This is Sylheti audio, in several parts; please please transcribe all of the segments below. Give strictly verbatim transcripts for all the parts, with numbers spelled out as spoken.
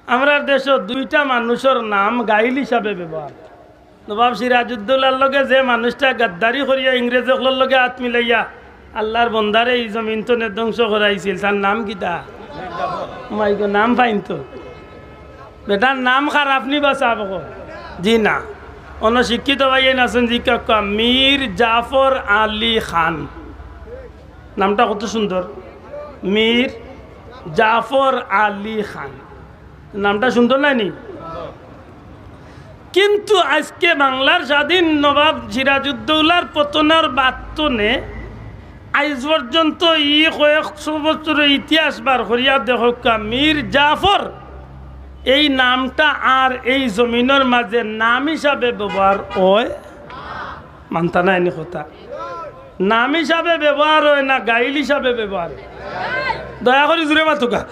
আমরার দেশো দুইটা মানুষর নাম গাইল হিসাবে ব্যবহার। নবাব সিরাজউদ্দৌলার লগে যে মানুষটা গাদ্দারি করিয়া ইংরেজ অকলর লগে আত মিলাইয়া আল্লার বন্দারে ই জমিন তনে ধ্বংস করাইছিল, তার নাম কিতা? মাইগো, নাম পাইন তো। বেটার নাম খারাপ নি বা সাব কো? জি না। অন্য শিক্ষিত ভাইয়াইন আছইন, জি কাকা, মীর জাফর আলী খান। নামটা কত সুন্দর, মীর জাফর আলী খান। নামটা সুন্দর নায় নি? কিন্তু আইজকে বাংলার স্বাধীন নবাব সিরাজউদ্দৌলার পতনর বাদ তনে আইজ পর্যন্ত ই কয়েকশো বছরর ইতিহাস বার করিয়া দেখউক্কা, মীর জাফর এই নামটা আর এই জমিনর মাঝে নাম হিসাবে ব্যবহার অয়? মানতা নায় নি কথা? নাম হিসাবে ব্যবহার অয় না গাইল হিসাবে ব্যবহার অয়? দয়া করি জুরে মাতউক্কা।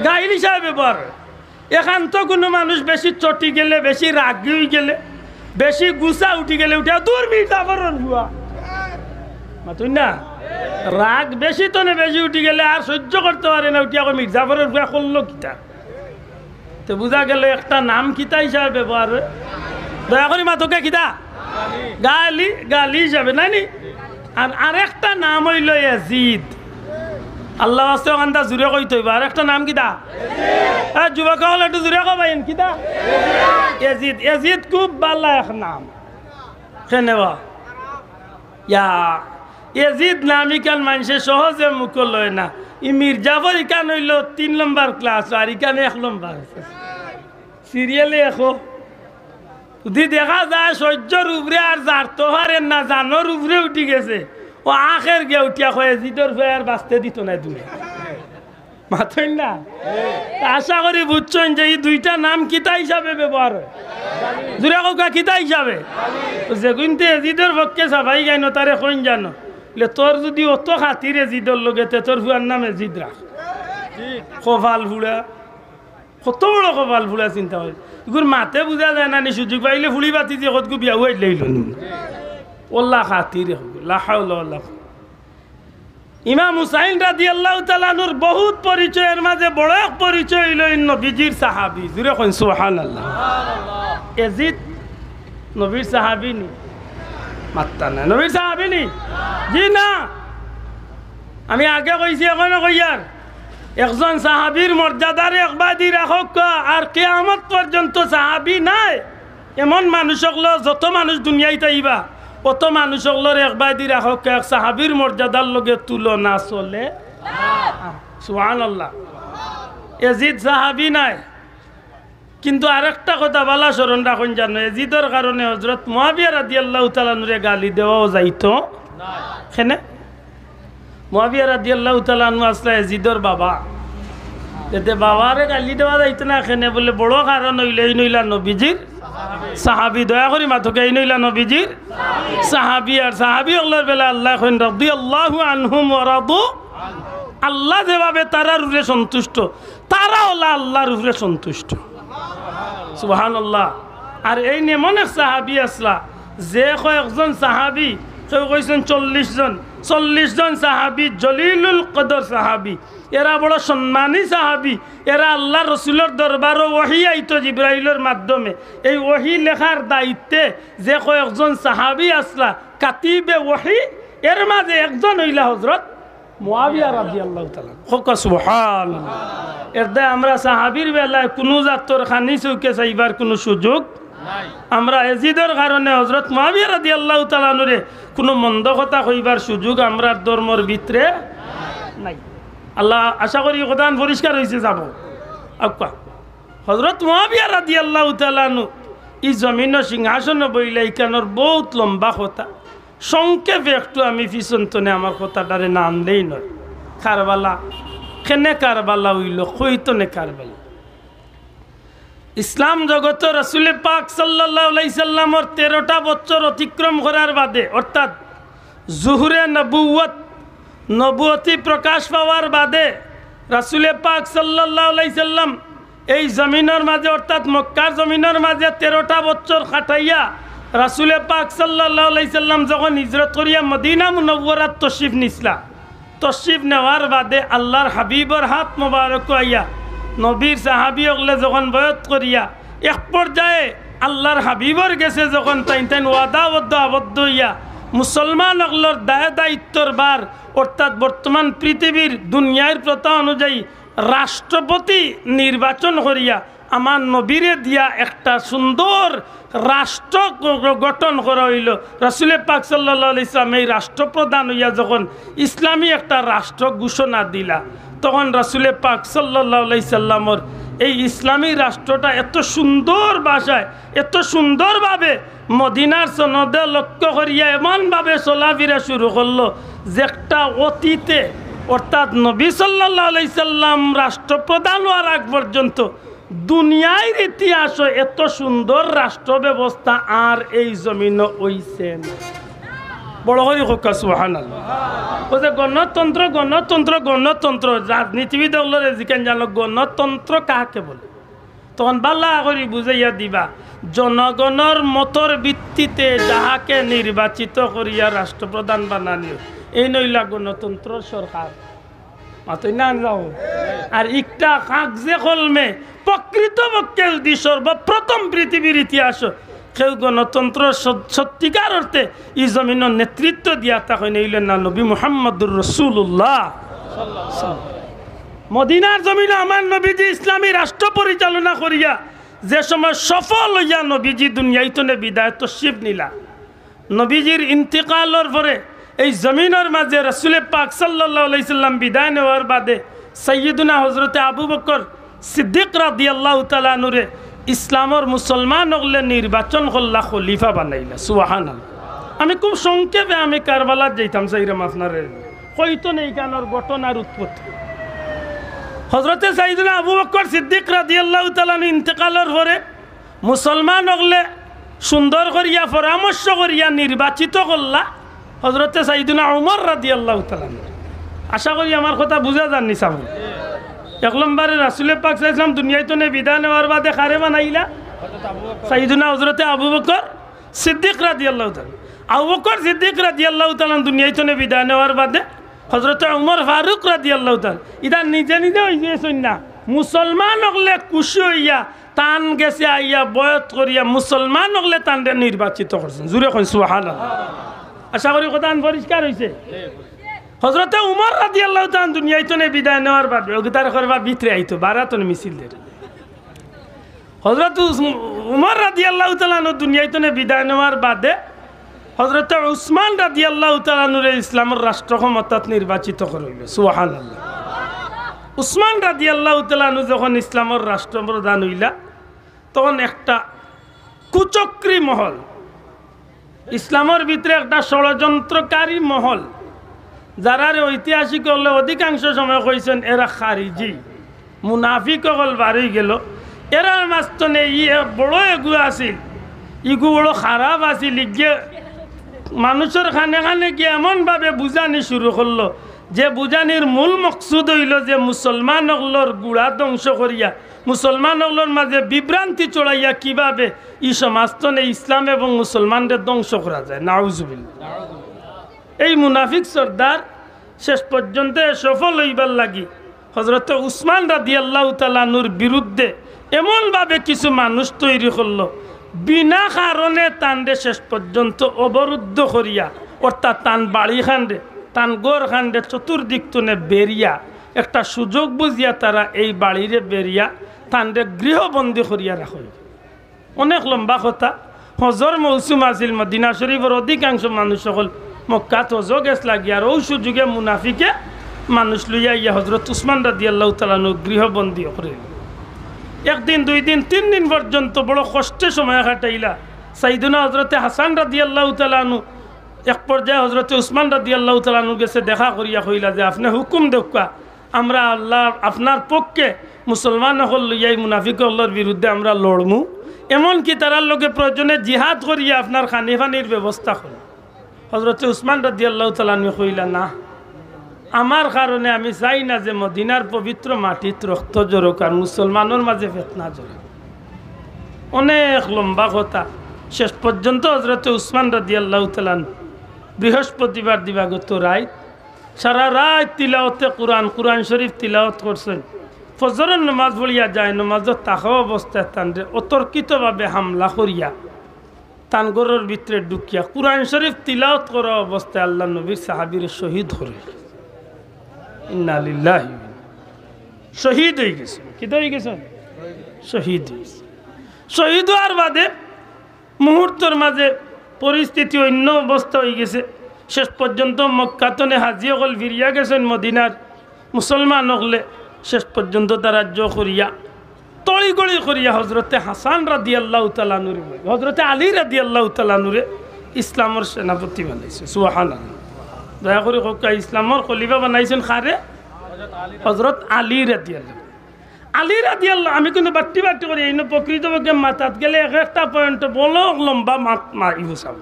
গাইল হিসাবে ব্যবহার অয়। এখান তো কুনু মানুষ বেশি চটি গেলে, বেশি রাগি অইগেলে, বেশি গুসা উঠি গেলে উঠে, "দূর মীর জাফরর ফুয়া।" মাতইন না? রাগ বেশি তনে বেশি উঠি গেলে আর সইজ্য করতে পারে না, উঠিয়া কয়, "মীর জাফরর ফুয়া করলো কিতা?" তে বুঝা গেল একটা নাম কিতা হিসাবে ব্যবহার অয়? দয়া করি মাতউক্কা, কিতা? গালি, গালি হিসাবে, নায় নি? আর আরেকটা নাম অইলো এজিদ। আল্লার ওয়াস্তে অখানতা জুরে কইতে অইবো। আরেকটা নাম কিতা? এ, যুবক অকল, একটু জুরে কও ভাই, কিতা? এজিদ। এজিদ খুব ভালা এক নাম। কেনে বা? ইয়া, এজিদ নাম ইখান মানষে সহজে মুখো লয় না। ই মীর জাফর ইখান অইলো তিন নম্বর ক্লাস, আর ইখান এক নম্বর। সিরিয়ালে একো। যদি দেখা যায় সইজ্যর উপরে আর জারতো পারের না, জানর উপরে উঠি গেছে, অউ আখের গিয়া উঠিয়া কয়, "এজিদর ফুয়ায় আর বাঁচতে দিতো নায় দুনিয়াত।" মাতইন না? তা আশা করি বুঝছইন যে ই দুইটা নাম কিতা হিসাবে ব্যবহার অয়। জুরে কউক্কা, কিতা হিসাবে? তো যেগুইন্তে এজিদর পক্ষে সাফাই গাইন, তারে কইন জানো, বলে, "তোর যদি অত খাতির এজিদর লগে, তে তোর ফুয়ার নাম এজিদ রাখ।" কপাল ফুড়া। কত বড় কপাল ফুড়া চিন্তা করি। ইগুর মাতে বুঝা যায় না নি, সুযোগ পাইলে ফুড়ি বাতি যে কতগু বিয়াও আইলে অইলো নি। ওল্লা খাতিরে হইল, লা হাওলা ওয়ালা কুওয়াতা। ইমাম হুসাইন রাদিয়াল্লাহু তাআলা আনহুর বহুত পরিচয়ের মাঝে বড় এক পরিচয় অইলো ই নবীজির সাহাবী। জুরে কইন সুবহানাল্লাহ। এজিদ নবীর সাহাবী নি? মাত্তা না, নবীর সাহাবী নি? জি না। আমি আগে কইছি, এখনো কইয়ার, একজন সাহাবীর মর্যাদারে একবাদি রাখউক্কা, আর কিয়ামত পর্যন্ত সাহাবী নায় এমন মানুষ অকল, যত মানুষ দুনিয়াইত আইবা, অত মানুষ অকলরে একবাদি রাখউক্কা, এক সাহাবীর মর্যাদার লগে তুলনা চলে। সুবহানাল্লাহ। এজিদ সাহাবী নায়, কিন্তু আরেকটা কথা ভালা স্মরণ রাখইন জানো, এজিদর কারণে হযরত মুয়াবিয়া রাদিয়াল্লাহু তাআলা আনহুরে গালি দেওয়াও যাইতো। কেনে? মুয়াবিয়া রাদিয়াল্লাহু তাআলা আনহু আছলা এজিদর বাবা। এতে বাবারে গালি দেওয়া যাইতো না, কেনে বুলে বড় কারণ অইলো, এইন অইলা নবীজির সাহাবী। দয়া করি মাতউক্কা, এইন অইলা নবীজির সাহাবী। আর সাহাবী অকলর বেলা আল্লায় কইন, "রাদিয়াল্লাহু আনহুম ওয়া রাদু।" আল্লাহ যেভাবে তারার উপরে সন্তুষ্ট, তারা অলা আল্লার উপরে সন্তুষ্ট। সুবহানাল্লাহ। আর এইন এমন এক সাহাবী আছলা, যে কয়েকজন সাহাবী, কেউ কইছইন চল্লিশ জন, চল্লিশ জন সাহাবী, জলিলুল কদর সাহাবী, এরা বড় সম্মানী সাহাবী, এরা আল্লার রসুলর দরবারো ওহী আইতো জিব্রাইলর মাধ্যমে। এই ওহী লেখার দায়িত্বে যে কয়েকজন সাহাবী আছলা, কাতিবে ওহী, এর মাঝে একজন অইলা হযরত মুয়াবিয়া রাদিয়াল্লাহু তাআলা আনহু। কউক্কা সুবহানাল্লাহ। এর দায় আমরা সাহাবীর বেলায় কুনু জাতর খানি চউখে চাইবার কুনু সুযোগ নাই। আমরা এজিদর কারণে হযরত মুয়াবিয়া রাদিয়াল্লাহু তাআলা আনহুরে কুনু মন্দ কথা কইবার সুযোগ আমরার ধর্মর ভিতরে নাই। আল্লাহ, আশা করি কথাখান পরিষ্কার অইছে যাবো। আউক্কা। হযরত মুয়াবিয়া রাদিয়াল্লাহু তাআলা আনহু ই জমিনো সিংহাসনো বইলা ইখানোর বউত লম্বা কথা। সংক্ষেপে একটু আমি পিছন তনে আমার কথাটারে না আনলেই নয়। কারবালা, কেনে কারবালা অইলো, কই তনে কারবালা? ইসলাম জগতো রাসুলে পাক সাল্লাল্লাহু আলাইহি সাল্লামর তেরোটা বছর অতিক্রম করার বাদে, অর্থাৎ জুহুরে নবুয়ত, নবুয়তি প্রকাশ পাওয়ার বাদে রাসুলে পাক সাল্লাল্লাহু আলাইহি সাল্লাম এই জমিনর মাঝে, অর্থাৎ মক্কার জমিনর মাঝে তেরোটা বছর কাটাইয়া রাসুলে পাক সাল্লাল্লাহু আলাইহি সাল্লাম যখন হিজরত করিয়া মদিনা মুনাওয়ারাত তশরিফ নিছলা, তশরিফ নেওয়ার বাদে আল্লাহর হাবিবর হাত মোবারক আইয়া নবীর সাহাবী অকলে যখন বয়ত করিয়া এক পর্যায়ে আল্লাহর হাবিবর গেছে যখন তাইন তাইন ওয়াদাবদ্ধ আবদ্ধ অইয়া মুসলমান অকলর দায় দায়িত্বর ভার, অর্থাৎ বর্তমান পৃথিবীর দুনিয়ার প্রথা অনুযায়ী রাষ্ট্রপতি নির্বাচন করিয়া আমার নবীরে দিয়া একটা সুন্দর রাষ্ট্র গ-, গ-, গঠন করা অইলো। রাসুলে পাক সাল্লাল্লাহু আলাইহি সাল্লাম এই রাষ্ট্রপ্রধান অইয়া যখন ইসলামী একটা রাষ্ট্র ঘোষণা দিলা, তখন রাসুলে পাক সাল্লাল্লাহু আলাইহি সাল্লামর এই ইসলামী রাষ্ট্রটা এত সুন্দর ভাষায়, এত সুন্দরভাবে মদিনার সনদে লক্ষ্য করিয়া এমনভাবে চলাফিরা শুরু করলো, যে একটা অতীতে, অর্থাৎ নবী সাল্লাল্লাহু আলাইহি সাল্লাম রাষ্ট্রপ্রধান অওয়ার আগ পর্যন্ত দুনিয়ার ইতিহাসো এত সুন্দর রাষ্ট্র ব্যবস্থা আর এই জমিনো অইছে না। বড় করি কউক্কা সুবহানাল্লাহ। অউ যে গণতন্ত্র, গণতন্ত্র, গণতন্ত্র, রাজনীতিবিদ অকলরে জিকাইন জানো, গণতন্ত্র কাকে বলে? তখন ভালা করি বুঝাইয়া দিবা, জনগণর মতর ভিত্তিতে যাহাকে নির্বাচিত করিয়া রাষ্ট্রপ্রধান বানানি, এইন অইলা গণতন্ত্রর সরকার। মাতইন না যাও। আর একটা কাগজে কলমে প্রকৃতপক্ষে যদি সর্বপ্রথম পৃথিবীর ইতিহাসো কেউ গণতন্ত্র সত-, সত্যিকার অর্থে ই জমিনো নেতৃত্ব দিয়া থাকইন, অইলা না নবী মুহাম্মদুর রাসূলুল্লাহ। মদিনার জমিনো আমার নবীজি ইসলামী রাষ্ট্র পরিচালনা করিয়া যে সময় সফল অইয়া নবীজি দুনিয়াইতনে বিদায় তশরিফ নিলা, নবীজির ইন্তিকালর পরে এই জমিনর মাঝে রাসুলে পাক সাল্লাল্লাহু আলাইহি সাল্লাম বিদায় নেওয়ার বাদে সাইয়্যিদুনা হযরতে আবু বকর সিদ্দিক রাদিয়াল্লাহু তাআলা আনহুরে ইসলামর মুসলমান অকলে নির্বাচন করলা, খলিফা বানাইলা। সুবহানাল্লাহ। আমি খুব সংক্ষেপে আমি কারবালাত যাইতাম চাইরাম আপনারে কইতো নেই কেনর ঘটনার উৎপত্তি। হযরতে সাইয়্যিদুনা আবু বকর সিদ্দিক রাদিয়াল্লাহু তাআলা আনহু ইন্তেকালর পরে মুসলমান অকলে সুন্দর করিয়া পরামর্শ করিয়া নির্বাচিত করলা হযরতে সাইয়্যিদুনা উমর রাদিয়াল্লাহু তাআলা আনহু। আশা করি আমার কথা বুঝা যার নি সাব। এক নম্বরে রাসুলে পাক সাল্লাল্লাহু আলাইহি ওয়াসাল্লাম দুনিয়াইতনে বিদায় নেওয়ার বাদে কারে বানাইলা? সাইয়্যিদুনা হযরতে আবু বকর সিদ্দিক রাদিয়াল্লাহু তাআলা। আবু বকর সিদ্দিক রাদিয়াল্লাহু তাআলা আনহু দুনিয়াইতনে বিদায় নেওয়ার বাদে হযরতে উমর ফারুক রাদিয়াল্লাহু তাআলা আনহু। ইটা নিজে নিজে অইগেছইন না, মুসলমান অকলে খুশি অইয়া তান গেছে আইয়া বয়াত করিয়া মুসলমান অকলে তানরে নির্বাচিত করছইন। জুরে কইন সুবহানাল্লাহ। আশা করি কথাখান পরিষ্কার অইছে। হযরতে উমর রাদিয়াল্লাহু তাআলা আনহু দুনিয়াইতনে বিদায় নেওয়ার বাদে অগিতার করবা ভিতরে আইতো, বারাতন মিছিল দের। হযরত উস-, উমর রাদিয়াল্লাহু তাআলা আনহু দুনিয়াইতনে বিদায় নেওয়ার বাদে হযরতে উসমান রাদিয়াল্লাহু তাআলা আনহুরে ইসলামর রাষ্ট্র ক্ষমতাত নির্বাচিত করা অইলো। সুবহানাল্লাহ। উসমান রাদিয়াল্লাহু তাআলা আনহু যখন ইসলামর রাষ্ট্রপ্রধান অইলা, তখন একটা কুচক্রী মহল, ইসলামর ভিতরে একটা ষড়যন্ত্রকারী মহল, যারারে ঐতিহাসিক অকলে অধিকাংশ সময় কইছইন এরা খারিজি, মুনাফিক অকল বারই গেল। এরার মাঝখানে ই এক বড় এগু আছিল, ইগু বড় খারাপ আছিল। ইগে মানুষর কানে কানে গিয়া এমনভাবে বুঝানি শুরু করলো যে বুঝানির মূল মকসুদ অইলো যে মুসলমান অকলর গুড়া ধ্বংস করিয়া, মুসলমান অকলর মাঝে বিভ্রান্তি ছড়াইয়া কিভাবে ই সমাজতনে ইসলাম এবং মুসলমানরে ধ্বংস করা যায়। নাউজুবিল্লাহ। এই মুনাফিক সর্দার শেষ পর্যন্ত সফল অইবার লাগি হযরতে উসমান রাদিয়াল্লাহু তাআলা আনহুর বিরুদ্ধে এমনভাবে কিছু মানুষ তৈরি করলো, বিনা কারণে তানরে শেষ পর্যন্ত অবরুদ্ধ করিয়া, অর্থাৎ তান বাড়িখানরে, তান ঘরখানরে চতুর্দিক তনে বেরিয়া, একটা সুযোগ বুঝিয়া তারা এই বাড়িরে বেরিয়া তানরে গৃহবন্দী করিয়া রাখা অইলো। অনেক লম্বা কথা। হজর মৌসুম আছিল, মদিনা শরীফর অধিকাংশ মানুষ অকল মক্কাত হজো গেছলা গিয়া, আর অউ সুযোগে মুনাফিকে মানুষ লইয়া আইয়া হজরত উসমান রাদিয়াল্লাহু তাআলা আনহু গৃহবন্দী করিল। একদিন, দুই দিন, তিন দিন পর্যন্ত বড় কষ্টে সময় কাটাইলা। সাইদুনা হজরতে হাসান রাদিয়াল্লাহু তাআলা আনহু এক পর্যায়ে হজরতে উসমান রাদিয়াল্লাহু তাআলা আনহুর গেছে দেখা করিয়া কইলা যে, "আপনে হুকুম দেউক্কা, আমরা আল্লাহ আপনার পক্ষে মুসলমান অকল লইয়া ই মুনাফিক অকলর বিরুদ্ধে আমরা লড়মু, এমনকি তারার লগে প্রয়োজনে জিহাদ করিয়া আপনার খানি পানির ব্যবস্থা করমু।" হজরতে উসমান রাদিয়াল্লাহু তাআলা আনহু কইলা, "না, আমার কারণে আমি চাই না যে মদিনার পবিত্র মাটিত রক্ত ঝরুক আর মুসলমানর মাঝে ফিতনা ঝরুক।" অনেক লম্বা কথা। শেষ পর্যন্ত হজরতে উসমান রাদিয়াল্লাহু তাআলা আনহু বৃহস্পতিবার দিবাগত রাইত সারা রাইত তিলাওতে কুরআন, কুরআন শরীফ তিলাওত করছইন। ফজরর নমাজ পড়িয়া যায়, নমাজো থাকা অবস্থায় তানরে অতর্কিতভাবে হামলা করিয়া তান ঘরর ভিতরে ঢুকিয়া কুরআন শরীফ তিলাওয়াত করা অবস্থায় আল্লাহর নবীর সাহাবীরে শহীদ করে। ইন্না লিল্লাহি। শহীদ অইগেছে। কিতা অইগেছে? শহীদ অইগেছে। শহীদ অওয়ার বাদে মুহূর্তর মাঝে পরিস্থিতি অইন্য অবস্থা অইগেছে। শেষ পর্যন্ত মক্কা তনে হাজি অকল ফিরিয়া গেছইন মদিনার মুসলমান অকলে। শেষ পর্যন্ত তারা জো করিয়া তড়িঘড়ি করিয়া হজরতে হাসান রাদিয়াল্লাহু তাআলা আনহুরে, হজরতে আলী রাদিয়াল্লাহু তাআলা আনহুরে ইসলামর সেনাপতি বানাইছে। সুবহানাল্লাহ। দয়া করি কউক্কা, ইসলামর খলিফা বানাইছইন কারে? হজরত আলী রাদিয়াল্লাহু। আলী রাদিয়াল্লাহু, আমি কিন্তু বাট্টি বাট্টি করি, এইন প্রকৃতপক্ষে মাতাত গেলে এক একটা পয়েন্ট বড় লম্বা মাত মারিব চাব।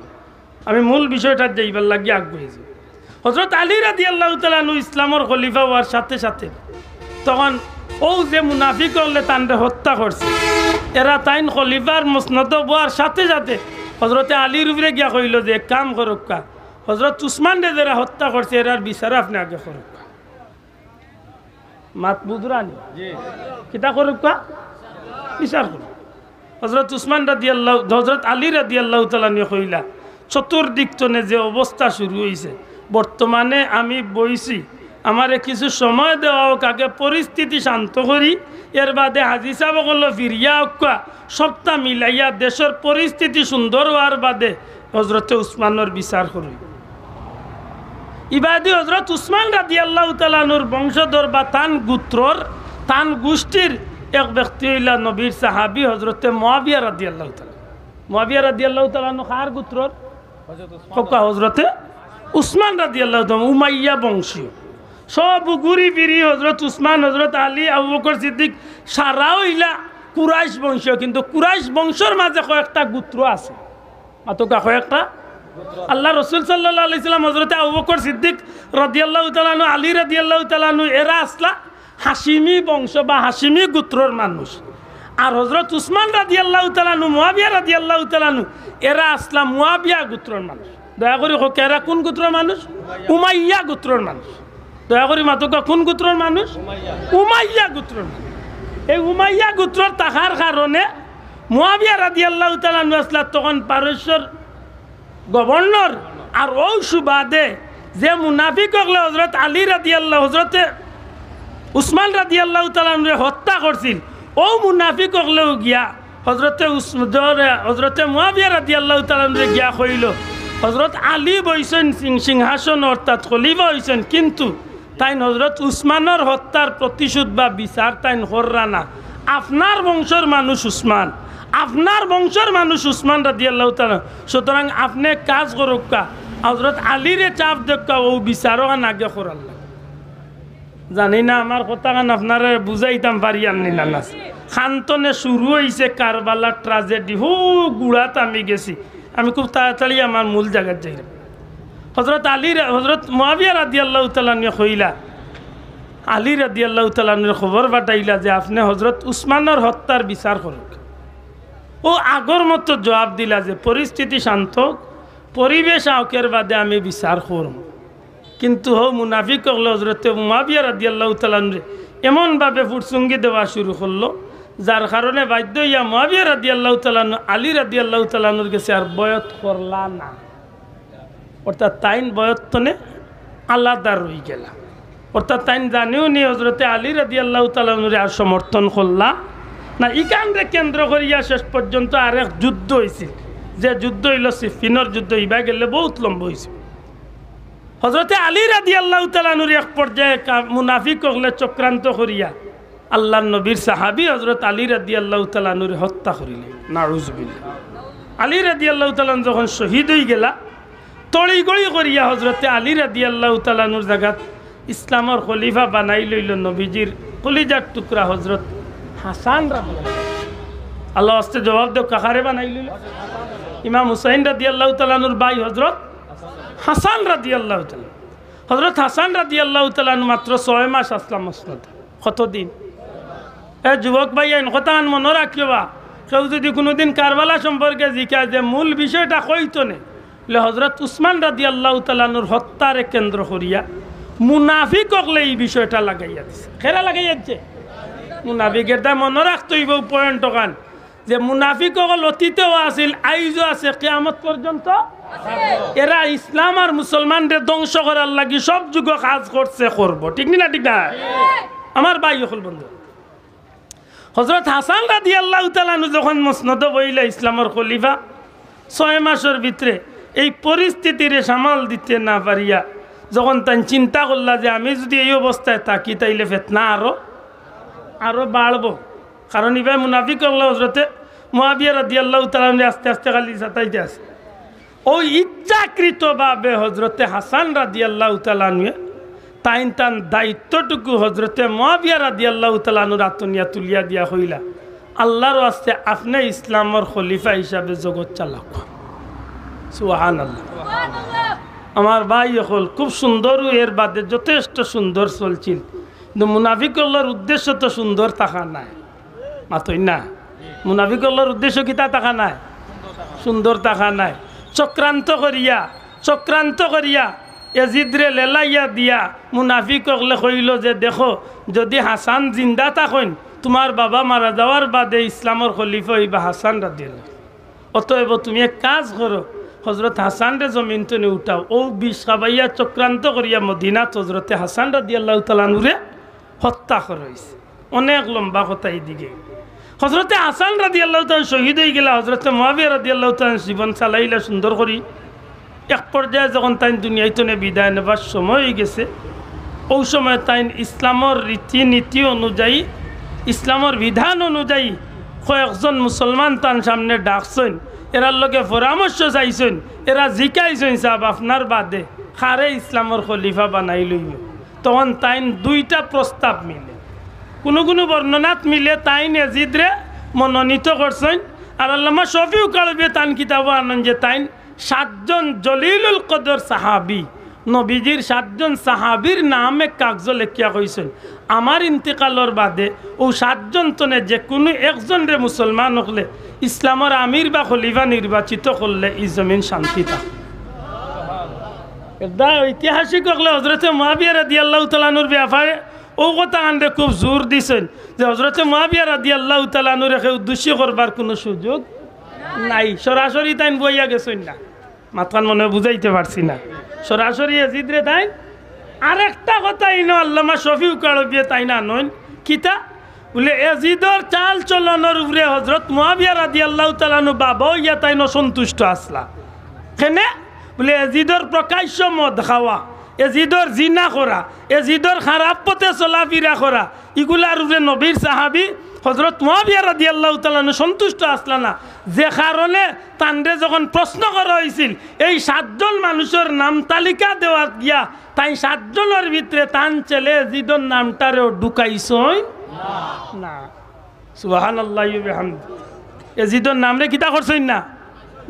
আমি মূল বিষয়টাত যাইবার লাগি আগুয়াই যাই। হজরত আলী রাদিয়াল্লাহু তাআলা আনহু ইসলামর খলিফা অওয়ার সাথে সাথে তখন অউ যে মুনাফিক অকলে তানরে হত্যা করছে, এরা তাইন খলিফার মসনদো বওয়ার সাথে সাথে হজরতে আলীর উপরে গিয়া কইলো যে, "এক কাম করউক্কা, হজরত উসমানরে যেরা হত্যা করছে, এরার বিচার আপনে আগে করউক্কা।" মাত বুঝরা নি? কিতা করউক্কা? বিচার করউক্কা। হজরত উসমান রাদিয়াল্লাহু, হজরত আলী রাদিয়াল্লাহু তাআলা আনহুয়ে কইলা, "চতুর্দিক তনে যে অবস্থা শুরু অইছে, বর্তমানে আমি বইছি, আমারে কিছু সময় দেওয়া অউক, আগে পরিস্থিতি শান্ত করি, এর বাদে হাজি সাব অকল ফিরিয়া আউক্কা, সবটা মিলাইয়া দেশর পরিস্থিতি সুন্দর অওয়ার বাদে হজরতে উসমানর বিচার করউক।" ইবাদি হজরত উসমান রাদিয়াল্লাহু তাআলা আনহুর বংশধর বা তান গোত্রর, তান গোষ্ঠীর এক ব্যক্তি অইলা নবীর সাহাবী হজরতে মুয়াবিয়া রাদিয়াল্লাহু তাআলা। মুয়াবিয়া রাদিয়াল্লাহু তাআলা আনহু কার গোত্রর? কউক্কা, হজরতে উসমান রাদিয়াল্লাহু তাআলা, উমাইয়া বংশীয়। সব ঘুরি ফিরি হজরত উসমান, হজরত আলী, আবু বকর সিদ্দিক সারা অইলা কুরাইশ বংশীয়, কিন্তু কুরাইশ বংশর মাঝে কয়েকটা গোত্র আছে। মাতউক্কা, কয়েকটা। আল্লাহর রসুল সাল্লাল্লাহু আলাইহি ওয়াসাল্লাম হজরতে আবু বকর সিদ্দিক রাদিয়াল্লাহু তাআলা আনহু, আলী রাদিয়াল্লাহু তাআলা আনহু, এরা আছলা হাশিমি বংশ বা হাশিমি গোত্রর মানুষ। আর হজরত উসমান রাদিয়াল্লাহু তাআলা আনহু, মুয়াবিয়া রাদিয়াল্লাহু তাআলা আনহু, এরা আছলা মুয়াবিয়া গোত্রর মানুষ। দয়া করি কউক্কা, এরা কুন গোত্রর মানুষ? উমাইয়া গোত্রর মানুষ। দয়া করি মাতউক্কা, কুন গোত্রর মানুষ? উমাইয়া গোত্রর মানুষ। এই উমাইয়া গোত্রর থাকার কারণে মুয়াবিয়া রাদিয়াল্লাহু তাআলা আনহু আছলা তখন পারস্যর গভর্নর। আর অউ সুবাদে যে মুনাফিক অকলে হজরত আলী রাদিয়াল্লাহু, হজরতে উসমান রাদিয়াল্লাহু তাআলা আনহুরে হত্যা করছিল, অউ মুনাফিক অকলেও গিয়া হজরতে উস-, হজরতে মুয়াবিয়া রাদিয়াল্লাহু তাআলা আনহুরে গিয়া কইলো, "হজরত আলী বইছইন সিং-, সিংহাসন, অর্থাৎ খলিফা অইছইন, কিন্তু তাইন হজরত উসমানর হত্যার প্রতিশোধ বা বিচার তাইন কররা না। আপনার বংশর মানুষ উসমান, আপনার বংশর মানুষ উসমান রাদিয়াল্লাহু তাআলা। সুতরাং আপনে কাজ করউক্কা, হজরত আলীরে চাপ দেউক্কা, অউ বিচার অখান আগে করার লাগি।" জানি না আমার কথাখান আপনারে বুঝাইতাম পারিয়ার নি না, না। খান তনে শুরু অইছে কারবালার ট্রাজেডি, হউ গুড়াত আমি গেছি। আমি খুব তাড়াতাড়ি আমার মূল জাগাত যাইরাম। হজরত আলী রা-, হজরত মুয়াবিয়া রাদিয়াল্লাহু তাআলা আনহুয়ে কইলা, আলী রাদিয়াল্লাহু তাআলা আনহুরে খবর পাঠাইলা যে, "আপনে হজরত উসমানর হত্যার বিচার করউক।" অউ আগর মতো জুয়াব দিলা যে, "পরিস্থিতি শান্ত অউক, পরিবেশ আউকের বাদে আমি বিচার করমু।" কিন্তু হউ মুনাফিক অকলে হজরতে মুয়াবিয়া রাদিয়াল্লাহু তাআলা আনহুরে এমনভাবে ফুরসুঙ্গি দেওয়া শুরু করলো, যার কারণে বাধ্য অইয়া মুয়াবিয়া রাদিয়াল্লাহু তাআলা আনহু আলী রাদিয়াল্লাহু তাআলা আনহুর গেছে আর বয়ত করলা না। অর্থাৎ তাইন বয়ত তনে আলাদা রইগেলা। অর্থাৎ তাইন জানিও নি হজরতে আলী রাদিয়াল্লাহু তাআলা আনহুরে আর সমর্থন করলা না। ইখানরে কেন্দ্র করিয়া শেষ পর্যন্ত আরেক যুদ্ধ অইছিল, যে যুদ্ধ অইলো সিফফিনর যুদ্ধ, ইবা গেলে বউত লম্বা অইছে। হজরতে আলী রাদিয়াল্লাহু তাআলা আনহুরে এক পর্যায়ে কা-, মুনাফিক অকলে চক্রান্ত করিয়া আল্লাহর নবীর সাহাবী হজরত আলী রাদিয়াল্লাহু তাআলা আনহুরে হত্যা করিলে, নাউজুবিল্লাহ। আলী রাদিয়াল্লাহু তাআলা আনহু যখন শহীদ অইগেলা, তড়িঘড়ি করিয়া হজরতে আলী রাদিয়াল্লাহু তাআলা আনহুর জাগাত ইসলামর খলিফা বানাই লইলো নবীজির কলিজার টুকরা হজরত হাসান রাদিয়াল্লাহু। আল্লাহর ওয়াস্তে জুয়াব দেউক্কা, কারে বানাই লইলো? ইমাম হুসাইন রাদিয়াল্লাহু তাআলা আনহুর ভাই হজরত হাসান রাদিয়াল্লাহু তাআলা। হজরত হাসান রাদিয়াল্লাহু তাআলা আনহু মাত্র ছয় মাস আছলা মসনদো। কতদিন? এ যুবক ভাইয়াইন, কথাখান মনো রাখিও বা। কেউ যুদি কুনুদিন কারবালা সম্পর্কে জিকায় যে মূল বিষয়টা কইতো নে, অইলে হজরত উসমান রাদিয়াল্লাহু তাআলা আনহুর হত্যারে কেন্দ্র করিয়া মুনাফিক অকলে ই বিষয়টা লাগাইয়া দিছে। কেরা লাগাইয়া দিছে? মুনাফিক। এরদায় মনো রাখতে অইবো পয়েন্ট অখান, যে মুনাফিক অকল অতীতেও আছিল, আইজও আছে, কিয়ামত পর্যন্ত। এরা ইসলাম আর মুসলমানরে ধ্বংস করার লাগি সব যুগো কাজ করছে, করবো। ঠিক নি না? ঠিক না? আমার ভাই অকল, বন্ধু, হযরত হাসান রাদিয়াল্লাহু তাআলা আনহু যখন মসনদো বইলা ইসলামর খলিফা, ছয় মাসর ভিতরে এই পরিস্থিতিরে সামাল দিতে না পারিয়া যখন তাইন চিন্তা করলা যে আমি যুদি এই অবস্থায় থাকি তাইলে ফিতনা আরো, আরো বাড়বো। কারণ ইবায় মুনাফিক অকলে হযরতে মুয়াবিয়া রাদিয়াল্লাহু তাআলা আনহুরে আস্তে আস্তে খালি সাতাইতে আছে। অউ ইচ্ছাকৃতভাবে হযরতে হাসান রাদিয়াল্লাহু তাআলা আনহুয়ে তাইন তান দায়িত্বটুকু হযরতে মুয়াবিয়া রাদিয়াল্লাহু তাআলা আনহুর আতো নিয়া তুলিয়া দিয়া কইলা, "আল্লাহর ওয়াস্তে আপনে ইসলামর খলিফা হিসাবে জগৎ চালাউক্কা।" সুবহানাল্লাহ। আমার ভাই অকল, খুব সুন্দর, এর বাদে যথেষ্ট সুন্দর চলছিল, কিন্তু মুনাফিক অকলর উদ্দেশ্য তো সুন্দর থাকা নায়। মাতইন না? মুনাফিক অকলর উদ্দেশ্য কিতা থাকা নায়? সুন্দর থাকা নায়। চক্রান্ত করিয়া, চক্রান্ত করিয়া এজিদরে লেলাইয়া দিয়া মুনাফিক অকলে কইলো যে, "দেখো, যুদি হাসান জিন্দা থাকইন, তুমার বাবা মারা যাওয়ার বাদে ইসলামর খলিফা অইবা হাসান রাদিয়াল্লাহু। অতএব তুমি এক কাজ করো, হযরত হাসানরে জমিন তনে উঠাও।" অউ বিষ খাবাইয়া চক্রান্ত করিয়া মদিনাত হযরতে হাসান রাদিয়াল্লাহু তাআলা আনহুরে হত্যা করা অইছে। অনেক লম্বা কথা ইদিকে। হযরতে হাসান রাদিয়াল্লাহু তাআলা শহীদ অইগেলা, হযরতে মুয়াবিয়া রাদিয়াল্লাহু তাআলা জীবন চালাইলা সুন্দর করি। এক পর্যায়ে যখন তাইন দুনিয়া তনে বিদায় নেবার সময় অইগেছে, অউ সময় তাইন ইসলামর রীতিনীতি অনুযায়ী, ইসলামর বিধান অনুযায়ী কয়েকজন মুসলমান তান সামনে ডাকছইন, এরার লগে পরামর্শ চাইছইন, এরা জিকাইছইন, "সাব, আপনার বাদে কারে ইসলামর খলিফা বানাইল অইবো?" তখন তাইন দুইটা প্রস্তাব মিলে। কুনু কুনু বর্ণনাত মিলে তাইন এজিদরে মনোনীত করছইন। আর আল্লামা শফিউল কালবিয়ে তান কিতাবো আনইন যে তাইন সাতজন জলিলুল কদর সাহাবী, নবীজির সাতজন সাহাবীর নাম এক কাগজো লেখিয়া কইছইন, "আমার ইন্তিকালর বাদে অউ সাতজন তনে যেকুনু একজনরে মুসলমান অকলে ইসলামর আমির বা খলিফা নির্বাচিত করলে ই জমিন শান্তি থাকবো।" এরদায় ঐতিহাসিক অকলে হযরতে মুয়াবিয়া রাদিয়াল্লাহু তাআলা আনহুর ব্যাপারে অউ কথাখানরে খুব জোর দিছইন যে হযরতে মুয়াবিয়া রাদিয়াল্লাহু তাআলা আনহুরে কেউ দুষী করবার কুনু সুযোগ নাই। সরাসরি তাইন বইয়া গেছইন না। মাতখান মনে অয় বুঝাইতে পারছি না। সরাসরি এজিদরে তাইন। আরেকটা কথা ইনো আল্লামা শফিউল কালবিয়ে তাইন আনইন, কিতা? বুলে, এজিদর চাল চলনর উপরে হযরত মুয়াবিয়া রাদিয়াল্লাহু তাআলা আনহু বাবা অইয়া তাইন অসন্তুষ্ট আছলা। কেনে? বুলে, এজিদর প্রকাশ্য মদ খাওয়া, এজিদর জিনা করা, এজিদর খারাপ পথে চলাফিরা করা, ইগুলার উপরে নবীর সাহাবী হযরত মুয়াবিয়া রাদিয়াল্লাহু তাআলা আনহু সন্তুষ্ট আছলা না। যে কারণে তানরে যখন প্রশ্ন করা অইছিল, এই সাতজন মানুষর নাম তালিকা দেওয়াত গিয়া তাইন সাতজনর ভিতরে তান ছেলে এজিদর নামটারেও ঢুকাইছইন না। সুবহানাল্লাহি ওয়া বিহামদি। এজিদর নামরে কিতা করছইন না?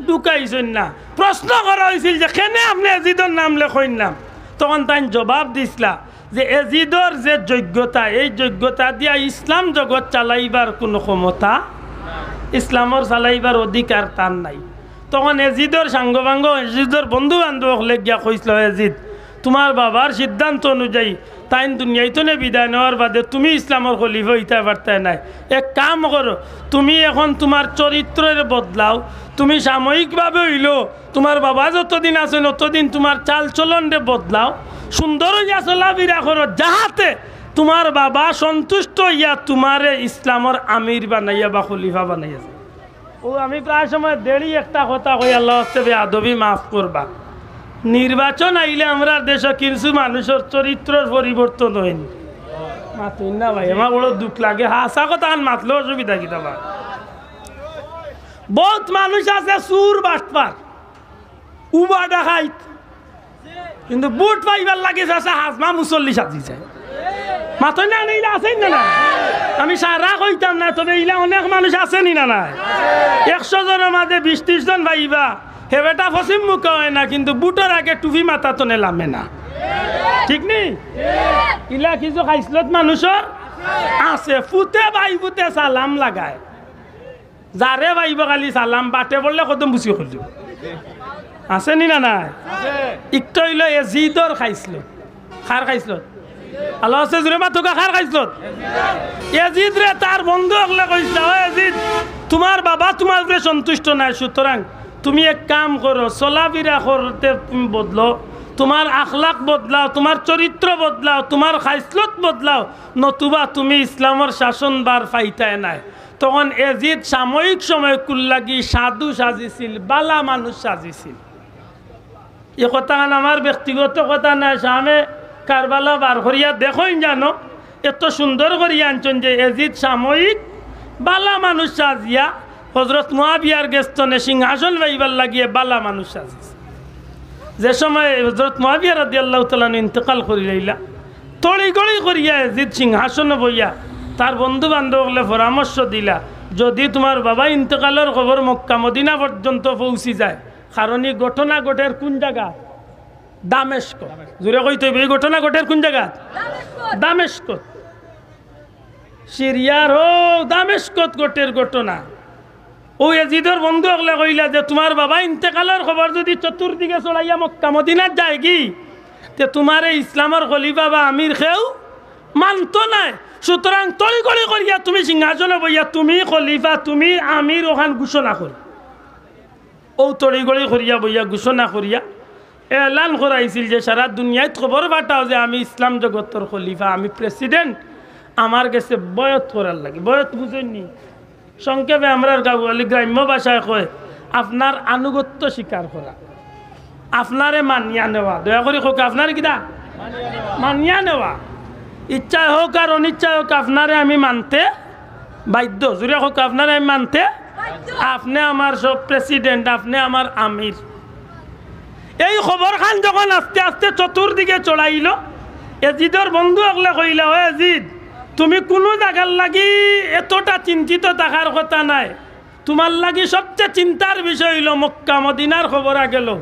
ঢুকাইছইন না। প্রশ্ন করা অইছিল যে, "কেনে আপনে এজিদর নাম লেখইন না?" তখন তাইন জবাব দিছলা যে, "এজিদর যে যোগ্যতা, এই যোগ্যতা দিয়া ইসলাম জগৎ চালাইবার কুনু ক্ষমতা, ইসলামর চালাইবার অধিকার তার নাই।" তখন এজিদর সাঙ্গবাঙ্গ, এজিদর বন্ধু-বান্ধব অকলে গিয়া কইছলা, "এজিদ, তুমার বাবার সিদ্ধান্ত অনুযায়ী তাইন দুনিয়া তনে বিদায় নেওয়ার বাদে তুমি ইসলামর খলিফা অইতায় পারতায় নায়। এক কাম করো, তুমি এখন তুমার চরিত্ররে বদলাও, তুমি সাময়িকভাবে অইলো, তুমার বাবা যতদিন আছইন অতদিন তুমার চাল চলনরে বদলাও, সুন্দর অইয়া চলাফিরা করো, যাহাতে তুমার বাবা সন্তুষ্ট অইয়া তুমারে ইসলামর আমির বানাইয়া বা খলিফা বানাইয়া যায়।" অউ আমি প্রায় সময় দেরি একটা কথা কই, আল্লার ওয়াস্তে বেয়াদবি মাফ করবা। নির্বাচন আইলে আমরার দেশো কিছু মানুষর চরিত্রর পরিবর্তন অয় নি। মাতইন না ভাই, আমার বড় দুখ লাগে। হাছা কথাখান মাতলে অসুবিধা কিতা বা? বউত মানুষ আছে চুর বাটপার, উবা ডাকাইত, কিন্তু ভোট পাইবার লাগি চাচা হাজমা মুসল্লি সাজি যায়। মাতইন না, ইলা আছইন না, না? আমি সারা কইতাম না, তবে ইলা অনেক মানুষ আছে নি না, না? একশো জনর মাঝে বিশ ত্রিশ জন পাইবা, হে বেটা পশ্চিম মুখা অয় না, কিন্তু ভোটর আগে টুপি মাথা তনে লামে না। ঠিক নি? ইলা কিছু খাইছলত মানুষর আছে, ফুতে বাই ফুতে সালাম লাগায়। যারে পাইবো খালি সালাম, বাটে পড়লে কদম বুসি করিলিবো। আছে নি না নাই? ইকটা অইলো এজিদর খাইছলত। কার খাইছলত? আল্লাহ আছে, জুরে মাতউক্কা, কার খাইছলত? এজিদরে তার বন্ধু অকলে কইছলা, "ও এজিদ, তুমার বাবা তুমার উপরে সন্তুষ্ট নায়, সুতরাং তুমি এক কাম করো, চলাফিরা করতে তুমি বদলো, তুমার আখলাক বদলাও, তুমার চরিত্র বদলাও, তুমার খাইছলত বদলাও, নতুবা তুমি ইসলামর শাসনভার পাইতায় নায়।" তখন এজিদ সাময়িক সময়কুর লাগি সাধু সাজিছিল, বালা মানুষ সাজিছিল। ই কথাখান আমার ব্যক্তিগত কথা নায়, শামে কারবালা বার করিয়া দেখইন জানো, এত সুন্দর করিয়া আনছইন যে এজিদ সাময়িক বালা মানুষ সাজিয়া হজরত মুয়াবিয়ার গেছ থনে সিংহাসন পাইবার লাগিয়া বালা মানুষ সাজিছে। যে সময় হজরত মুয়াবিয়া রাদিয়াল্লাহু তাআলা আনহু ইন্তেকাল করিলাইলা, তড়িঘড়ি করিয়া এজিদ সিংহাসনো বইয়া তার বন্ধু বান্ধব অকলে পরামর্শ দিলা, "যদি তুমার বাবা ইন্তেকালর খবর মক্কা মদিনা পর্যন্ত পৌঁছি যায়, কারণ ই ঘটনা ঘটের কুন জাগাত? দামেস্কত।" জুরে কইতে অইবো, ই ঘটনা ঘটের কুন জাগাত? দামেস্কত। সিরিয়ার অউ দামেস্কত ঘটের ঘটনা। অউ এজিদর বন্ধু অকলে কইলা যে, "তুমার বাবা ইন্তেকালর খবর যদি চতুর্দিকে ছড়াইয়া মক্কা মদিনাত যায়গি, তে তুমারে ইসলামর খলিফা বা আমির কেউ মানতো নায়। সুতরাং তড়িঘড়ি করিয়া তুমি সিংহাসনো বইয়া তুমি খলিফা, তুমি আমির অখান ঘোষণা করো।" অউ তড়িঘড়ি করিয়া বইয়া ঘোষণা করিয়া এলান করাইছিল যে, "সারা দুনিয়াত খবর পাঠাও যে আমি ইসলাম জগতর খলিফা, আমি প্রেসিডেন্ট, আমার গেছে বয়ত করার লাগি।" বয়ত বুঝইন নি? সংক্ষেপে আমরার গাঁওয়ালি গ্রাম্য ভাষায় কয়, আপনার আনুগত্য স্বীকার করা, আপনারে মানিয়া নেওয়া। দয়া করি কউক্কা, আপনারে কিতা? মানিয়া নেওয়া। ইচ্ছায় হউক আর অনিচ্ছায় হউক, আপনারে আমি মানতে বাধ্য। জুরে কউক্কা, আপনারে আমি মানতে। আপনে আমার সব প্রেসিডেন্ট, আপনে আমার আমির। এই খবরখান যখন আস্তে আস্তে চতুর্দিকে ছড়াইলো, এজিদর বন্ধু অকলে কইলা, "ও এজিদ, তুমি কুনু জাগার লাগি এতটা চিন্তিত থাকার কথা নায়। তুমার লাগি সবচে চিন্তার বিষয় অইলো মক্কা মদিনার খবর আগে লও।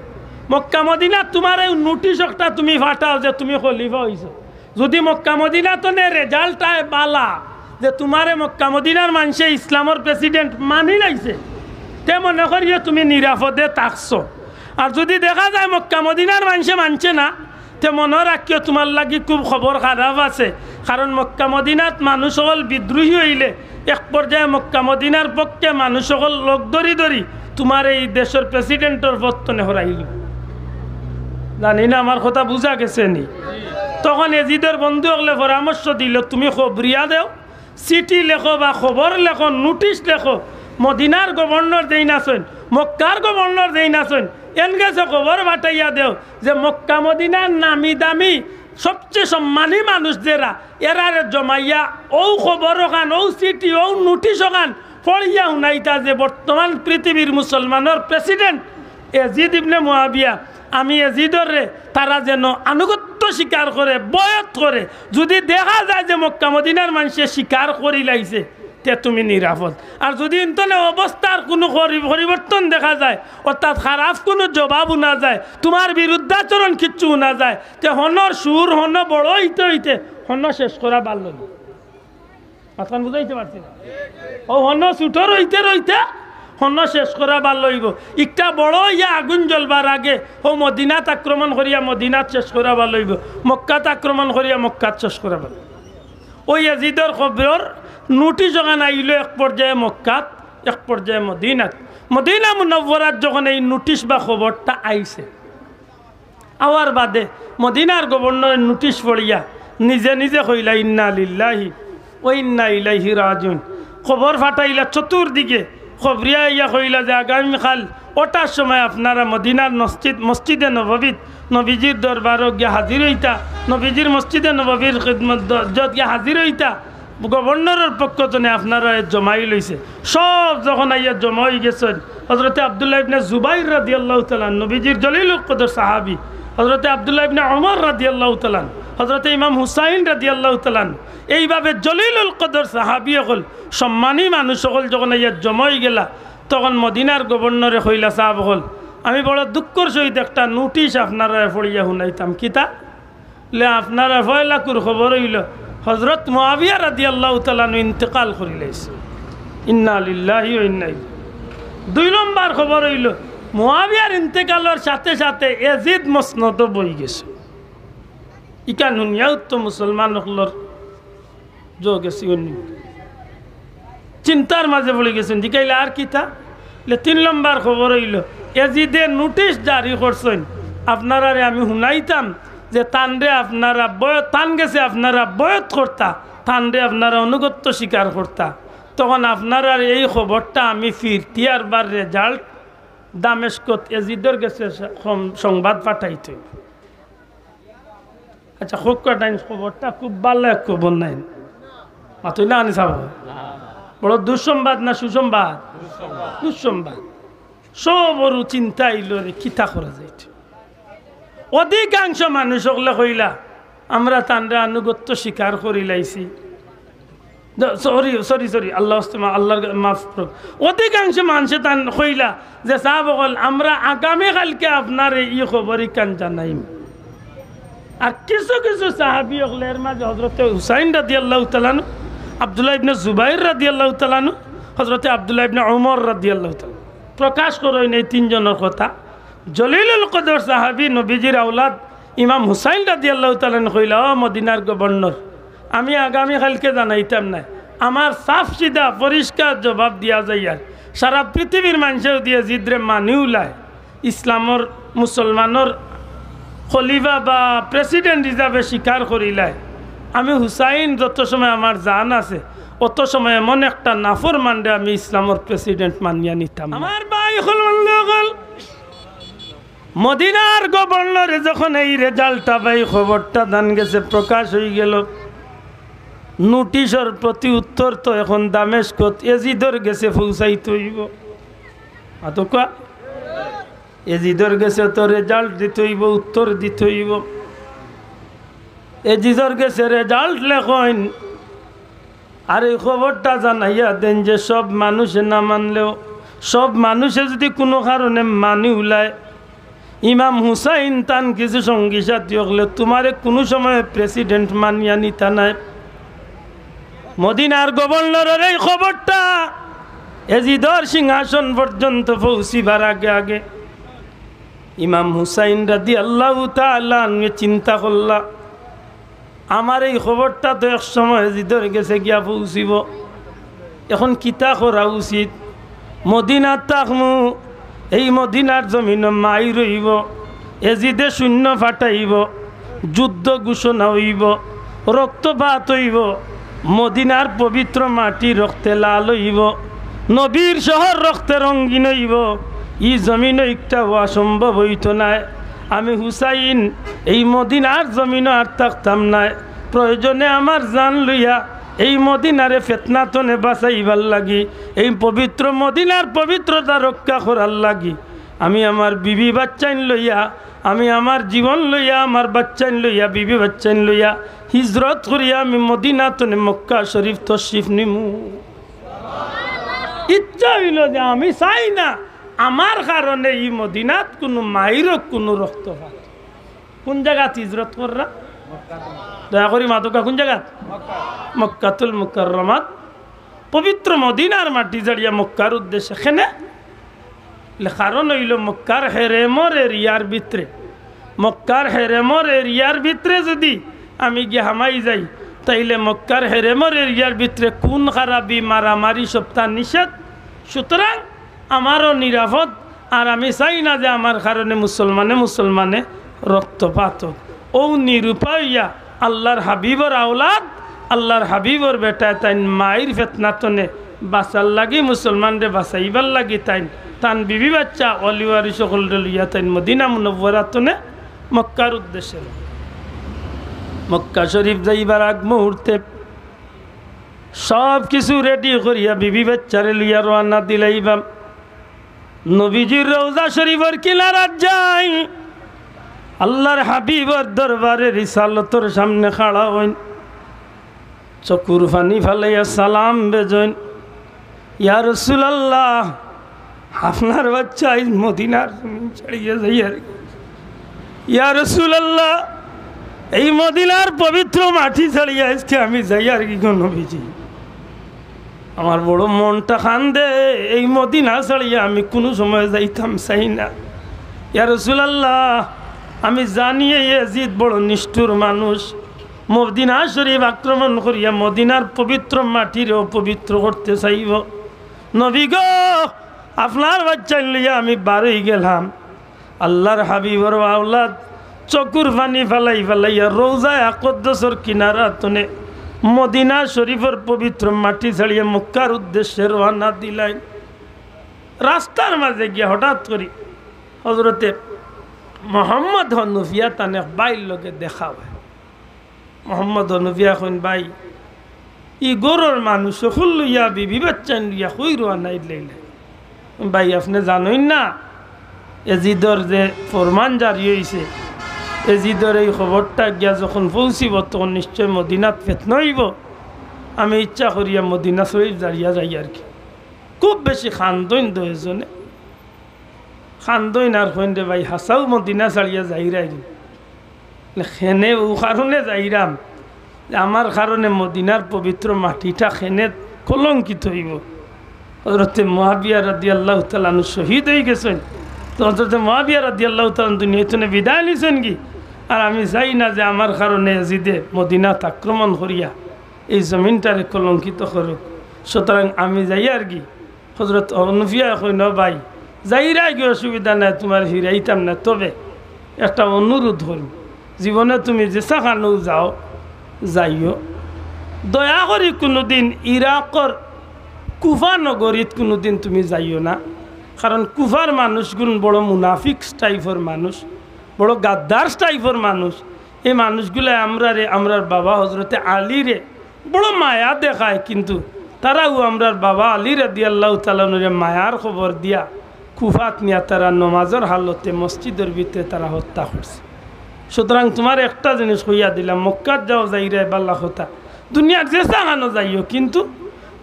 মক্কা মদিনাত তুমার এই নোটিশ একটা তুমি পাঠাও যে তুমি খলিফা অইছো। যদি মক্কা মদিনা থনে রেজাল্ট আয় বালা, যে তুমারে মক্কা মদিনার মানষে ইসলামর প্রেসিডেন্ট মানিলাইছে, তে মনো করিও তুমি নিরাপদে থাকছো। আর যদি দেখা যায় মক্কা মদিনার মানষে মানছে না, তে মনো রাখিও তুমার লাগি খুব খবর খারাপ আছে। কারণ মক্কা মদিনাত মানুষ অকল বিদ্রোহী অইলে এক পর্যায়ে মক্কা মদিনার পক্ষে মানুষ অকল লগ ধরি ধরি তুমারে ই দেশর প্রেসিডেন্টর পদ থনে হরাইলিবো।" জানি না আমার কথা বুঝা গেছে নি? তখন এজিদর বন্ধু অকলে পরামর্শ দিলো, "তুমি খবরিয়া দেও, চিঠি লেখো বা খবর লেখো, নোটিশ লেখো, মদিনার গভর্নর যেইন আছইন, মক্কার গভর্নর যেইন আছইন, এন গেছে খবর পাঠাইয়া দেও যে মক্কা মদিনার নামি দামি সবচে সম্মানী মানুষ যেরা, এরারে জমাইয়া অউ খবর অখান, অউ চিঠি, অউ নোটিশ অখান পড়িয়া হুনাইতা যে বর্তমান পৃথিবীর মুসলমানর প্রেসিডেন্ট এজিদ ইবনে মুয়াবিয়া, আমি এজিদরে তারা যেন আনুগত্য স্বীকার করে, বয়ত করে। যদি দেখা যায় যে মক্কা মদিনার মানষে স্বীকার করিলাইছে, তে তুমি নিরাপদ। আর যদি ইনতনে অবস্থার কুনু পরি-, পরিবর্তন দেখা যায়, অর্থাৎ খারাপ কুনু জবাব হুনা যায়, তুমার বিরুদ্ধাচরণ কিচ্ছু হুনা যায়, তে হনর সুর হন বড় অইতে অইতে হন শেষ করা ভালা অইবো।" মাতখান বুঝাইতে পারছি না? অউ হন ছুটো রইতে রইতে হন শেষ করা ভালা অইবো। ইকটা বড় অইয়া আগুন জ্বলবার আগে অউ মদিনাত আক্রমণ করিয়া মদিনাত শেষ করা ভালা অইবো, মক্কাত আক্রমণ করিয়া মক্কাত শেষ করা ভালা অইবো। অউ এজিদর খবরর নোটিশ অখান আইলো এক পর্যায়ে মক্কাত, এক পর্যায়ে মদিনাত। মদিনা মুনাওয়ারাত যখন এই নোটিশ বা খবরটা আইছে, আওয়ার বাদে মদিনার গভর্নরে নোটিশ পড়িয়া নিজে নিজে কইলা, "ইন্না লিল্লাহি ওয়া ইন্না ইলাইহি রাজিউন।" খবর পাঠাইলা চতুর্দিকে, খবরিয়া আইয়া কইলা যে, "আগামীকাল অটার সময় আপনারা মদিনার মসজিদ, মসজিদে নববীত নবীজির দরবারো গিয়া হাজির অইতা, নবীজির মসজিদে নববীর খিদমত দ-, যত গিয়া হাজির অইতা।" গভর্নরর পক্ষ থনে আপনারারে জমাই লইছে। সব যখন আইয়া জমা অইগেছইন, হজরতে আব্দুল্লাহ ইবনে জুবাইর রাদিয়াল্লাহু তাআলা আনহু, নবীজির জলিলুল কদর সাহাবী, হজরতে আব্দুল্লাহ ইবনে ওমর রাদিয়াল্লাহু তাআলা আনহু, হজরতে ইমাম হুসাইন রাদিয়াল্লাহু তাআলা আনহু, এইভাবে জলিলুল কদর সাহাবী অকল, সম্মানী মানুষ অকল যখন আইয়া জমা অইগেলা, তখন মদিনার গভর্নরে কইলা, "সাব অকল, আমি বড় দুঃখর সহিত একটা নোটিশ আপনারারে পড়িয়া হুনাইতাম।" কিতা? লে আপনারার পয়লাকুর খবর অইলো, হজরত মুয়াবিয়া রাদিয়াল্লাহু তাআলা আনহু ইন্তেকাল করিলাইছে। ইন্না লিল্লাহি ওয়া ইন্না ইলাইহি। দুই নম্বর খবর অইলো, মুয়াবিয়ার ইন্তেকালর সাথে সাথে এজিদ মসনদো বইগেছে। ইখান হুনিয়াউ তো মুসলমান অকলর জো গেছে অইন্য। চিন্তার মাঝে পড়ি গেছইন, জিকাইলা, "আর কিতা?" লে, "তিন নম্বর খবর অইলো, এজিদে নোটিশ জারি করছইন, আপনারারে আমি হুনাইতাম যে তানরে আপনারা বয়-, তান গেছে আপনারা বয়ত করতা, তানরে আপনারা আনুগত্য স্বীকার করতা। তখন আপনারার এই খবরটা আমি ফিরতিয়ার বার রেজাল্ট দামেস্কত এজিদর গেছে স-, সম-, সংবাদ পাঠাইতে অইবো।" আচ্ছা, খোক কাটাইন খবরটা খুব ভালা এক খবর নায়। মাতইন না আনি সাব। বড় দুঃসংবাদ না সুসংবাদ? দুঃসংবাদ। সবরউ চিন্তা অইলো রে, কিতা করা যায়? অধিকাংশ মানুষ অকলে কইলা, "আমরা তানরে আনুগত্য স্বীকার করিলাইছি।" দ-, সরি, সরি, সরি, আল্লাহ ওয়াস্তে মা-, আল্লাহর কা-, মাফ করুক। অধিকাংশ মানষে তান কইলা যে, "সাব অকল, আমরা আগামী কাইলকে আপনারে ই খবর ইখান জানাইমু।" আর কিছু কিছু সাহাবী অকলে, এর মাঝে হযরতে হুসাইন রাদিয়াল্লাহু তাআলা আনহু, আব্দুল্লাহ ইবনে জুবাইর রাদিয়াল্লাহু তাআলা আনহু, হযরতে আব্দুল্লাহ ইবনে ওমর রাদিয়াল্লাহু তাআলা আনহু, প্রকাশ করইন এই তিনজনর কথা। জলিলুল কদর সাহাবী, নবীজির আওলাদ ইমাম হুসাইন রাদিয়াল্লাহু তাআলা আনহু কইলা, "ও মদিনার গভর্নর, আমি আগামী কাইলকে জানাইতাম নায়, আমার সাফ সিধা পরিষ্কার জবাব দিয়া যাইয়ার, সারা পৃথিবীর মানষে যদি এজিদরে মানিউলায়, ইসলামর, মুসলমানর খলিফা বা প্রেসিডেন্ট হিসাবে স্বীকার করিলায়, আমি হুসাইন যত সময় আমার জান আছে, অত সময় এমন একটা নাফরমানরে আমি ইসলামর প্রেসিডেন্ট মানিয়া নিতাম না।" আমার ভাই অকল, বন্ধু অকল, মদিনার গভর্নরে যখন এই রেজাল্টটা বা এই খবরটা তান গেছে প্রকাশ অইগেলো, নোটিশর প্রতি উত্তর তো এখন দামেস্কত এজিদর গেছে পৌঁছাইতে অইবো। আতকা এজিদর গেছে তো রেজাল্ট দিতে অইবো, উত্তর দিতে অইবো। এজিদর গেছে রেজাল্ট লেখইন, আর এই খবরটা জানাইয়া দেইন যে সব মানষে না মানলেও, সব মানষে যদি কুনু কারণে মানিউলায়, ইমাম হুসাইন তান কিছু সঙ্গী সাথী অকলে তুমারে কুনু সময় প্রেসিডেন্ট মানিয়া নিতা নায়। মদিনার গভর্নরর এই খবরটা এজিদর সিংহাসন পর্যন্ত পৌঁছিবার আগে আগে ইমাম হুসাইন রাদিয়াল্লাহু তাআলা আনহু চিন্তা করলা, "আমার এই খবরটা তো এক সময় এজিদর গেছে গিয়া পৌঁছিবো, এখন কিতা করা উচিত? মদিনাত থাকমু, এই মদিনার জমিনো মাইর অইবো, এজিদে সৈন্য পাঠাইবো, যুদ্ধ ঘোষণা অইবো, রক্তপাত অইবো, মদিনার পবিত্র মাটি রক্তে লাল অইবো, নবীর শহর রক্তে রঙিন অইবো, ই জমিনো ইকটা অওয়া সম্ভব অইতো নায়। আমি হুসাইন এই মদিনার জমিনো আর থাকতাম নায়, প্রয়োজনে আমার জান লইয়া এই মদিনারে ফিতনা তনে বাঁচাইবার লাগি, এই পবিত্র মদিনার পবিত্রতা রক্ষা করার লাগি আমি আমার বিবি বাচ্চাইন লইয়া, আমি আমার জীবন লইয়া, আমার বাচ্চাইন লইয়া, বিবি বাচ্চাইন লইয়া হিজরত করিয়া আমি মদিনা তনে মক্কা শরীফ তশরিফ নিমু।" ইচ্ছা অইলো যে আমি চাই না আমার কারণে ই মদিনাত কুনু মাইর অউক, কুনু রক্তপাত। কুন জাগাত হিজরত কররা? দয়া করি মাতউক্কা, কুন জাগাত? মক্কাতুল মুকাররমাত, পবিত্র মদিনার মাটি ছাড়িয়া মক্কার উদ্দেশ্যে। কেনে? লে কারণ অইলো মক্কার হেরেমর এরিয়ার ভিতরে, মক্কার হেরেমর এরিয়ার ভিতরে যদি আমি গিয়া হামাই যাই, তাইলে মক্কার হেরেমর এরিয়ার ভিতরে খুন খারাপি, মারামারি সবতা নিষেধ। সুতরাং আমারও নিরাপদ, আর আমি চাই না যে আমার কারণে মুসলমানে মুসলমানে রক্তপাত অউক। অউ নিরুপায় অইয়া আল্লার হাবিবর আওলাদ, আল্লার হাবিবর বেটায় তাইন মাইর ফিতনা তনে বাঁচার লাগি, মুসলমানরে বাঁচাইবার লাগি তাইন তান বিবি বাচ্চা অলি ওয়ারিস অকলরে লইয়া তাইন মদিনা মুনাওয়ারা তনে মক্কার উদ্দেশ্যে, মক্কা শরীফ যাইবার আগ মুহূর্তে সব কিছু রেডি করিয়া বিবি বাচ্চারে লইয়া রওয়ানা দিলাইবা। নবীজির রওজা শরীফর কিনারাত যাই, আল্লার হাবিবর দরবারে রিসালতর সামনে খাড়া অইন, চকুর পানি ফালাইয়া সালাম বেজইন, "ইয়া রাসূলুল্লাহ, আপনার বাচ্চা আইজ মদিনার জমিন ছাড়িয়া যাইয়ার।" ইয়া রাসূলুল্লাহ, এই মদিনার পবিত্র মাটি ছাড়িয়া আজকে আমি যাইয়ার কি গো নবীজি? আমার বড় মনটা কান্দে, এই মদিনা ছাড়িয়া আমি কুনু সময় যাইতাম চাই না। ইয়া রাসূলুল্লাহ, আমি জানি এই এজিদ বড় নিষ্ঠুর মানুষ, মদিনা শরীফ আক্রমণ করিয়া মদিনার পবিত্র মাটিরে অপবিত্র করতে চাইবো। নবী গো, আপনার বাচ্চাইন লইয়া আমি বারই গেলাম। আল্লার হাবিবর আওলাদ চকুর পানি ফালাই ফালাইয়া রওজায়ে আকদ্দসর কিনারা তনে মদিনা শরীফর পবিত্র মাটি ছাড়িয়া মক্কার উদ্দেশ্যে রওয়ানা দিলাইন। রাস্তার মাঝে গিয়া হঠাৎ করি হজরতে মোহাম্মদ হনুফিয়া তান এক ভাইর লগে দেখা অয়। মোহাম্মদ হনুফিয়া কইন, "ভাই, ই ঘরর মানুষ হকল লইয়া, বিবি বাচ্চাইন লইয়া কই রওয়ানা দিলাইলা?" "ভাই, আপনে জানইন না, এজিদর যে ফরমান জারি অইছে, এজিদর এই খবরটা গিয়া যখন পৌঁছিবো, তখন নিশ্চয় মদিনাত ফিতনা অইবো। আমি ইচ্ছা করিয়া মদিনা শরীফ ছাড়িয়া যাইয়ার কি।" খুব বেশি কান্দইন দুইজনে। কান্দইন আর কইন, "রে ভাই, হাছাউ মদিনা ছাড়িয়া যাইরায়নি।" "কেনে?" "অউ কারণে যাইরাম যে আমার কারণে মদিনার পবিত্র মাটিটা কেনে কলঙ্কিত অইবো।" হজরতে মুয়াবিয়া রাদিয়াল্লাহু তাআলা আনহু শহীদ অইগেছইন। তো হজরতে মুয়াবিয়া রাদিয়াল্লাহু তাআলা আনহু দুনিয়া তনে বিদায় নিছইন গি। আর আমি চাই না যে আমার কারণে এজিদে মদিনাত আক্রমণ করিয়া এই জমিনটারে কলঙ্কিত করুক। সুতরাং আমি যাইয়ার গি। হজরত হনুফিয়া কইন, "ভাই, যাইরায় গি, অসুবিধা নাই, তুমারে ফিরাইতাম না, তবে একটা অনুরোধ করি, জীবনে তুমি যেছা খানো যাও, যাইও, দয়া করি কুনুদিন ইরাকর কুফা নগরীত কুনুদিন তুমি যাইও না, কারণ কুফার মানুষগুন বড় মুনাফিক টাইপর মানুষ, বড় গাদ্দার টাইপর মানুষ। এই মানুষগুলায় আমরারে, আমরার বাবা হজরতে আলীরে বড় মায়া দেখায়, কিন্তু তারাও আমরার বাবা আলী রাদিয়াল্লাহু তাআলা আনহুরে মায়ার খবর দিয়া কুফাত নিয়া তারা নমাজর হালতে মসজিদর ভিতরে তারা হত্যা করছে। সুতরাং তুমারে একটা জিনিস কইয়া দিলাম, মক্কাত যাও যাইরায় বালা কথা, দুনিয়ার যেছা খানো যাইও, কিন্তু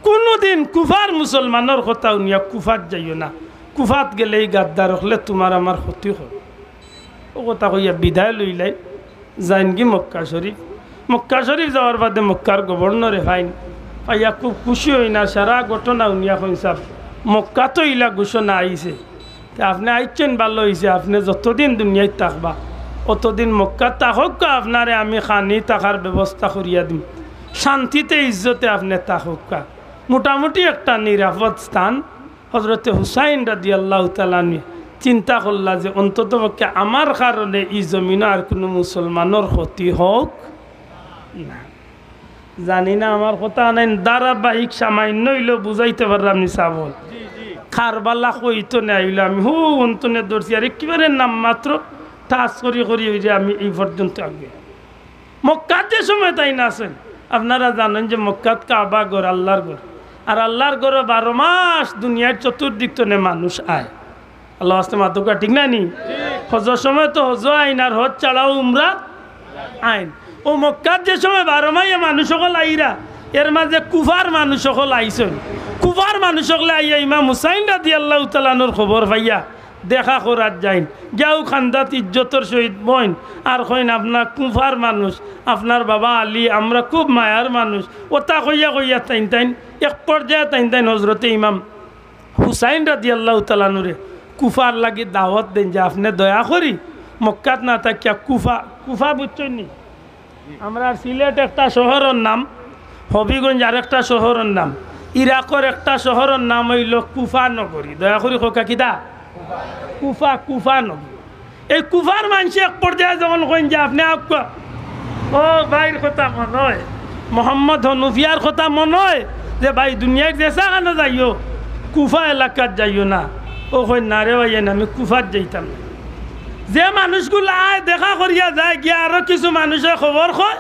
কুনুদিন কুফার মুসলমানর কথা হুনিয়া কুফাত যাইও না। কুফাত গেলে এই গাদ্দার অকলে তুমার আমার ক্ষতি করে।" অউ কথা কইয়া বিদায় লইলাইন, যাইন গি মক্কা শরীফ। মক্কা শরীফ যাওয়ার বাদে মক্কার গভর্নরে পাইন, পাইয়া খুব খুশি অইন আর সারা ঘটনা হুনিয়া কইন, "সাব, মক্কাত তো ইলা ঘোষণা আইছে, তে আপনে আইছইন ভালা অইছে, আপনে যতদিন দুনিয়াত থাকবা অতদিন মক্কাত থাকউক্কা, আপনারে আমি খানি থাকার ব্যবস্থা করিয়া দিমু, শান্তিতে ইজ্জতে আপনে থাকউক্কা, মোটামুটি একটা নিরাপদ স্থান।" হজরতে হুসাইন রাদিয়াল্লাহু তাআলা আনহু চিন্তা করলা যে অন্তত পক্ষে আমার কারণে ই জমিনো আর কুনু মুসলমানর ক্ষতি হউক না। জানি না আমার কথা আনাইন ধারাবাহিক সামান্য অইলেও বুঝাইতে পারলাম নি সাবল। কারবালা কইতো না অইলো আমি হু অন্তনে ধরছি আর একেবারে নাম মাত্র টাচ করি করি অই যে আমি এই পর্যন্ত আগে মক্কাত যে সময় তাইন আছইন, আপনারা জানইন যে মক্কাত কাবা ঘর, আল্লার ঘর। আর আল্লার ঘরো বারো মাস দুনিয়ার চতুর্দিক তনে মানুষ আয়। আল্লাহ আস্তে মাতুকা, ঠিক না নি? হজর সময় তো হজ আইন, আর হজ ছাড়াও উমরা আইন। অউ মক্কাত যে সময় বারো মাইয়ে মানুষ অকল আইরা, এর মাঝে কুফার মানুষ অকল আইছইন। কুফার মানুষ অকলে আইয়া ইমাম হুসাইন রাদিয়াল্লাহু তাআলা আনহুর খবর পাইয়া দেখা করাত যাইন, গিয়াউ কান্দাত ইজ্জতর সহিত বইন, আর কইন, "আপনার কুফার মানুষ, আপনার বাবা আলী, আমরা খুব মায়ার মানুষ।" অতা কইয়া কইয়া তাইন তাইন এক পর্যায়ে তাইন তাইন হজরতে ইমাম হুসাইন রাদিয়াল্লাহু তাআলা আনহুরে কুফার লাগি দাওয়াত দেইন যে, "আপনে দয়া করি মক্কাত না থাকিয়া কুফা", কুফা বুঝছইন নি? আমরার সিলেট একটা শহরর নাম, হবিগঞ্জ আরেকটা শহরর নাম, ইরাকর একটা শহরর নাম অইলো কুফা নগরী। দয়া করি কউক্কা কিতা? কুফা, কুফা নগরী। এই কুফার মানষে এক পর্যায়ে যখন কইন যে, "আপনে আউক্কা", অউ ভাইর কথা মনো অয়, মোহাম্মদ হনুফিয়ার কথা মনো অয় যে, "ভাই, দুনিয়ার যেছা খানো যাইও, কুফা এলাকাত যাইও না।" অউ কইন, "না রে ভাইয়াইন, আমি কুফাত যাইতাম না।" যে মানুষগুলা আয় দেখা করিয়া যায়, গিয়া আরো কিছু মানুষে খবর কয়,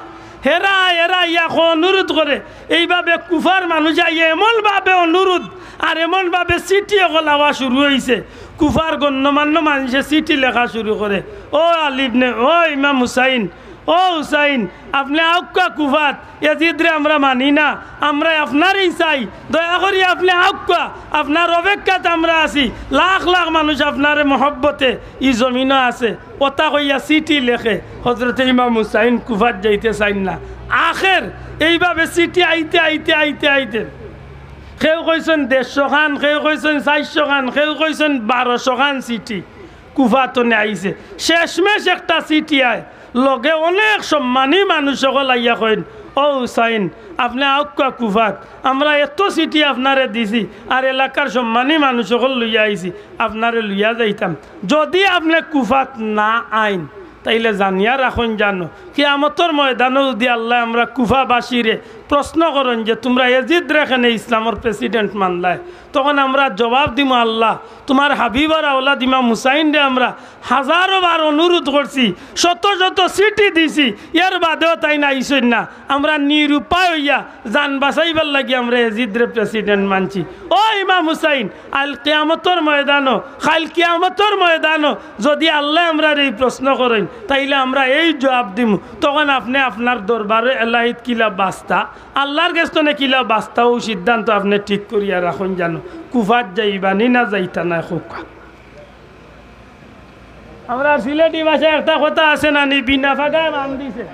হেরা আয়, হেরা আইয়া কয়, অনুরোধ করে। এইভাবে কুফার মানুষ আইয়া এমনভাবে অনুরোধ আর এমনভাবে চিঠি অকল আওয়া শুরু অইছে, কুফার গণ্যমান্য মানষে চিঠি লেখা শুরু করে, "ও আলী ইবনে, ও ইমাম হুসাইন, ও হুসাইন, আপনে আউক্কা কুফাত, এজিদরে আমরা মানি না, আমরা আপনারেই চাই, দয়া করি আপনে আউক্কা, আপনার অপেক্ষাত আমরা আছি, লাখ লাখ মানুষ আপনারে মহব্বতে ই জমিনো আছে।" অতা কইয়া চিঠি লেখে, হজরতে ইমাম হুসাইন কুফাত যাইতে চাইন না। আখের এইভাবে চিঠি আইতে আইতে আইতে আইতে কেউ কইছইন দেড়শো খান, কেউ কইছইন চাইরশো খান, কেউ কইছইন বারোশো খান চিঠি। কুফা তনে আইছে। শেষমেশ একটা চিঠি আয়, লগে অনেক সম্মানী মানুষ অকল আইয়া কইন, "ও হুসাইন, আপনে আউক্কা কুফাত, আমরা এত চিঠি আপনারে দিছি, আর এলাকার সম্মানী মানুষ অকল লইয়া আইছি, আপনারে লইয়া যাইতাম। যদি আপনে কুফাত না আইন, তাইলে জানিয়া রাখইন জানো, কিয়ামতর ময়দানো যদি আল্লায় আমরা কুফাবাসীরে প্রশ্ন করইন যে, 'তুমরা এজিদরে কেনে ইসলামর প্রেসিডেন্ট মানলায়?' তখন আমরা জবাব দিমু, 'আল্লাহ, তুমার হাবিবর আওলাদ ইমাম হুসাইনরে আমরা হাজারো বার অনুরোধ করছি, শত শত চিঠি দিছি, এর বাদেও তাইন আইছইন না। আমরা নিরুপায় অইয়া জান বাঁচাইবার লাগি আমরা এজিদরে প্রেসিডেন্ট মানছি।' ও ইমাম হুসাইন, আইল কিয়ামতর ময়দানো, কাইল কিয়ামতর ময়দানো যদি আল্লায় আমরারে এই প্রশ্ন করইন, তাইলে আমরা এই জবাব দিমু, তখন আপনে আপনার দরবারো এলাহিত কিলা বাস্তা, আল্লার গেছ তনে কিলা বাস্তা, অউ সিদ্ধান্ত আপনে ঠিক করিয়া রাখইন জানো, কুফাত যাইবা নি না যাইতা নায় কউক্কা। আমরার সিলেটি ভাষায় একটা কথা আছে না নি, "বিনা ফাগায় বান দিছে।"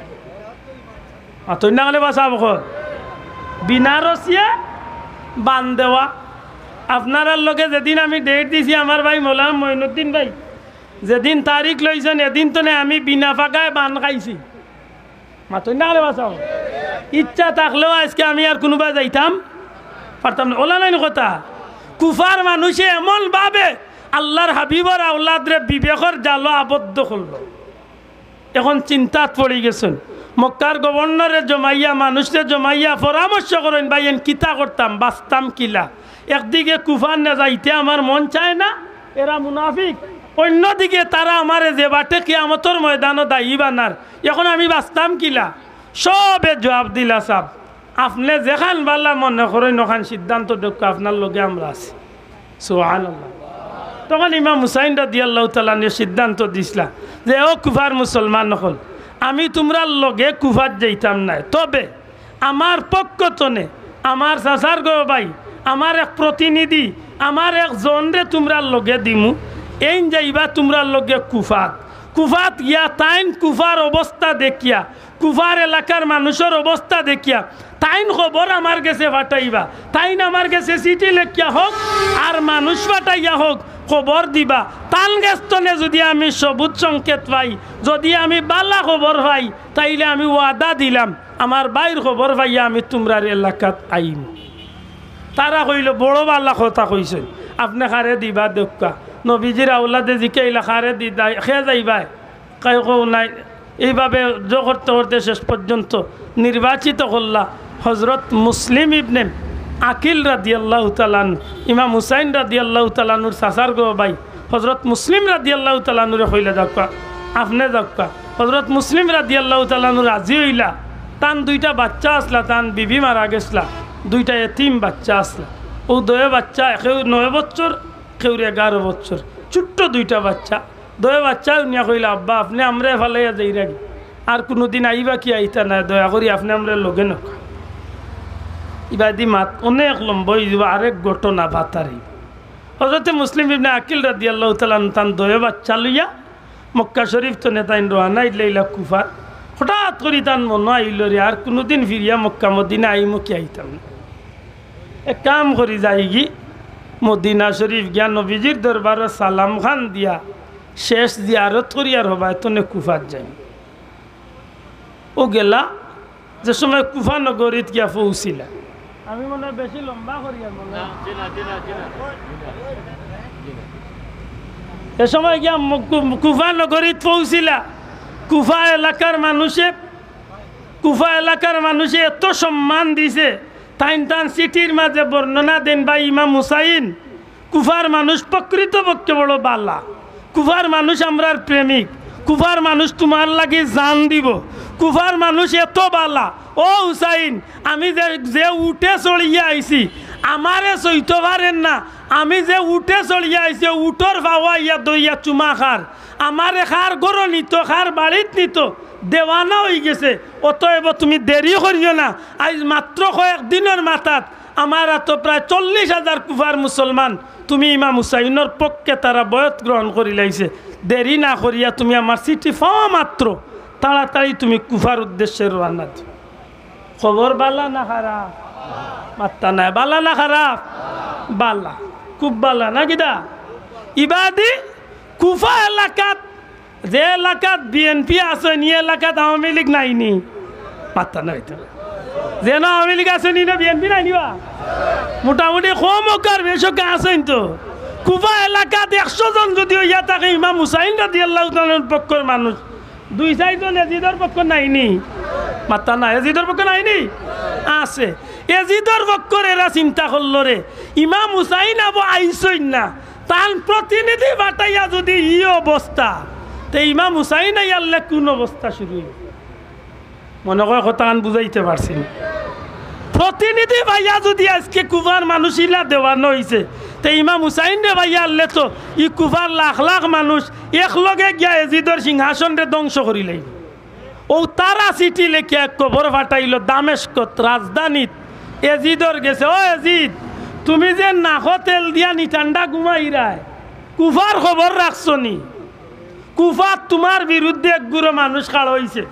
মাতইন না কেনে বা সাব অকল, বিনা রশিয়ে বান দেওয়া। আপনারার লগে যেদিন আমি ডেট দিছি, আমার ভাই মৌলানা মঈনুদ্দিন ভাই যেদিন তারিখ লইছইন, এদিন তনে আমি বিনা ফাগায় বান খাইছি। মাতইন না কেনে বা সাব অকল। ইচ্ছা থাকলেও আইজকে আমি আর কুনুবায় যাইতাম পারতাম না। অলা নায়নি কথা? কুফার মানুষে এমন ভাবে আল্লার হাবিবর আওলাদরে বিবেকর জালো আবদ্ধ করলো। এখন চিন্তাত পড়ি গেছইন। মক্কার গভর্নরে জমাইয়া, মানুষরে জমাইয়া পরামর্শ করইন, "ভাই, এন কিতা করতাম, বাঁচতাম কিলা? একদিকে কুফাত নে যাইতে আমার মন চায় না, এরা মুনাফিক, অইন্যদিকে তারা আমারে যে বাটে কিয়ামতর ময়দানো দায়ী বানার, এখন আমি বাঁচতাম কিলা?" সবে জবাব দিলা, "সাব, আপনে যেখান বালা মনে করইন, অখান সিদ্ধান্ত দেউক্কা, আপনার লগে আমরা আছি।" সুবহানাল্লাহ। তখন ইমাম হুসাইন রাদিয়াল্লাহু তাআলা আনহু সিদ্ধান্ত দিছলা যে, "ও কুফার মুসলমান অকল, আমি তুমরার লগে কুফাত যাইতাম নায়, তবে আমার পক্ষ তনে আমার চাচার গো ভাই, আমার এক প্রতিনিধি, আমার এক জনরে তুমরার লগে দিমু, এইন যাইবা তুমরার লগে কুফাত। কুফাত গিয়া তাইন কুফার অবস্থা দেখিয়া, কুফার এলাকার মানুষর অবস্থা দেখিয়া, তাইন খবর আমার গেছে পাঠাইবা, তাইন আমার গেছে চিঠি লেখিয়া হউক আর মানুষ পাঠাইয়া হউক, খবর দিবা। তান গেছ তনে যদি আমি সবুজ সংকেত পাই, যদি আমি বালা খবর পাই, তাইলে আমি ওয়াদা দিলাম, আমার ভাইর খবর পাইয়া আমি তুমরার এলাকাত আইমু।" তারা কইলো, "বড় বালা কথা কইছইন, আপনে কারে দিবা দেউক্কা।" নবীজির আওলাদে জিকাইলা, "কারে দি-, দাই-, কে যাইবায়?" কাই কও নাই। এইভাবে জ-, করতে করতে শেষ পর্যন্ত নির্বাচিত করলা হজরত মুসলিম ইবনে আকিল রাদিয়াল্লাহু তাআলা আনহু, ইমাম হুসাইন রাদিয়াল্লাহু তাআলা আনহুর চাচার গো ভাই, হজরত মুসলিম রাদিয়াল্লাহু তাআলা আনহুরে কইলা, "যাউক্কা, আপনে যাউক্কা।" হজরত মুসলিম রাদিয়াল্লাহু তাআলা আনহু রাজি অইলা। তান দুইটা বাচ্চা আছলা, তান বিবি মারা গেছলা, দুইটা এতিম বাচ্চা আছলা। অউ দুইও বাচ্চা, কেউ নয় বছর, কেউর এগারো বছর, ছোট্ট দুইটা বাচ্চা। দুইও বাচ্চায় হুনিয়া কইলা, "আব্বা, আপনে আমরারে ফালাইয়া যাইরা গি? আর কুনুদিন আইবা কি আইতা নায়? দয়া করি আপনে আমরার লগে নেউক্কা।" ইবাদি মাত অনেক লম্বা অইযিবো, আরেক ঘটনা বাতারি। হজরতে মুসলিম ইবনে আকিল রাদিয়াল্লাহু তাআলা আনহু তান দুইও বাচ্চা লইয়া মক্কা শরীফ তনে তাইন রওয়ানা অইলা কুফাত। হঠাৎ করি তান মনো আইলো, "রে, আর কুনুদিন ফিরিয়া মক্কা মদিনা আইমু কি আইতাম না? এক কাম করি, যাইগি মদিনা শরীফ গিয়া নবীজির দরবারো সালাম খান দিয়া শেষ জিয়ারত করি আর হবায় তনে কুফাত যাইমু।" অউ গেলা, যে সময় কুফা নগরীত গিয়া পৌঁছিলা, আমি মনে অয় বেশি লম্বা করিয়ার মনে অয়। এ সময় গিয়া মু-, কু-, কুফা নগরীত পৌঁছিলা। কুফা এলাকার মানুষে, কুফা এলাকার মানুষে এত সম্মান দিছে, তাইন তান চিঠির মাঝে বর্ণনা দেইন, "ভাই ইমাম হুসাইন, কুফার মানুষ প্রকৃতপক্ষে বড় বালা। কুফার মানুষ আমরার প্রেমিক। কুফার মানুষ তুমার লাগি জান দিবো। কুফার মানুষ এত বালা। ও হুসাইন, আমি যে, যে উটে চড়িয়া আইছি, আমারে সইতো পারের না। আমি যে উটে চড়িয়া আইছি, অউ উটর ফাওয়া ইয়া দইয়া চুমা খার। আমারে খার ঘরো নিতো, খার বাড়িত নিতো, দেওয়ানা অইগেছে। অতএব তুমি দেরি করিও না। আইজ মাত্র কয়েক দিনর মাথাত আমার আতো প্রায় চল্লিশ হাজার কুফার মুসলমান, তুমি ইমাম হুসাইনর পক্ষে তারা বয়ত গ্রহণ করিলাইছে। দেরি না করিয়া তুমি আমার চিঠি পাওয়া মাত্র তাড়াতাড়ি তুমি কুফার উদ্দেশ্যে রওয়ানা দিও।" খবর বালা না খারাপ? মাত্তা নাই। বালা না খারাপ? বালা, খুব বালা না কিতা? ইবাদি কুফা এলাকাত, যে এলাকাত বিএনপি আছইন, ই এলাকাত আওয়ামী লীগ নাইনি? মাত্তা নাই তো। যেন আওয়ামী লীগ আছইন, ইনো বিএনপি নাইনি বা? মোটামুটি কম অউক আর বেশ অউক আছইন তো। কুফা এলাকাত একশো জন যুদি অইয়া থাকে ইমাম হুসাইন রাদিয়াল্লাহু তাআলার পক্ষর মানুষ, দুই চাইরজন এজিদর পক্ষ নাইনি? মাত্তা না, এজিদর পক্ষ নাইনি? আছে। এজিদর পক্ষর এরা চিন্তা করলো রে, ইমাম হুসাইন আবু আইছইন না, তান প্রতিনিধি পাঠাইয়া যুদি ই অবস্থা, তে ইমাম হুসাইন আইয়ারলে কুন অবস্থা শুরু অইবো? মনে কয় কথাখান বুঝাইতে পারছি না। প্রতিনিধি পাইয়া যুদি আইজকে কুফার মানুষ ইলা দেওয়ানো অইছে, তে ইমাম হুসাইনরে পাইয়ারলে তো ই কুফার লাখ লাখ মানুষ একলগে গিয়া এজিদর সিংহাসনরে ধ্বংস করিলাইবো। অউ তারা চিঠি লেখিয়া এক খবর পাঠাইলো দামেস্কত, রাজধানীত, এজিদর গেছে, "ও এজিদ, তুমি যে নাকো তেল দিয়া নিঠান্ডা ঘুমাইরায়, কুফার খবর রাখছো নি? কুফাত তুমার বিরুদ্ধে এক গুরু মানুষ খাড়া অইছে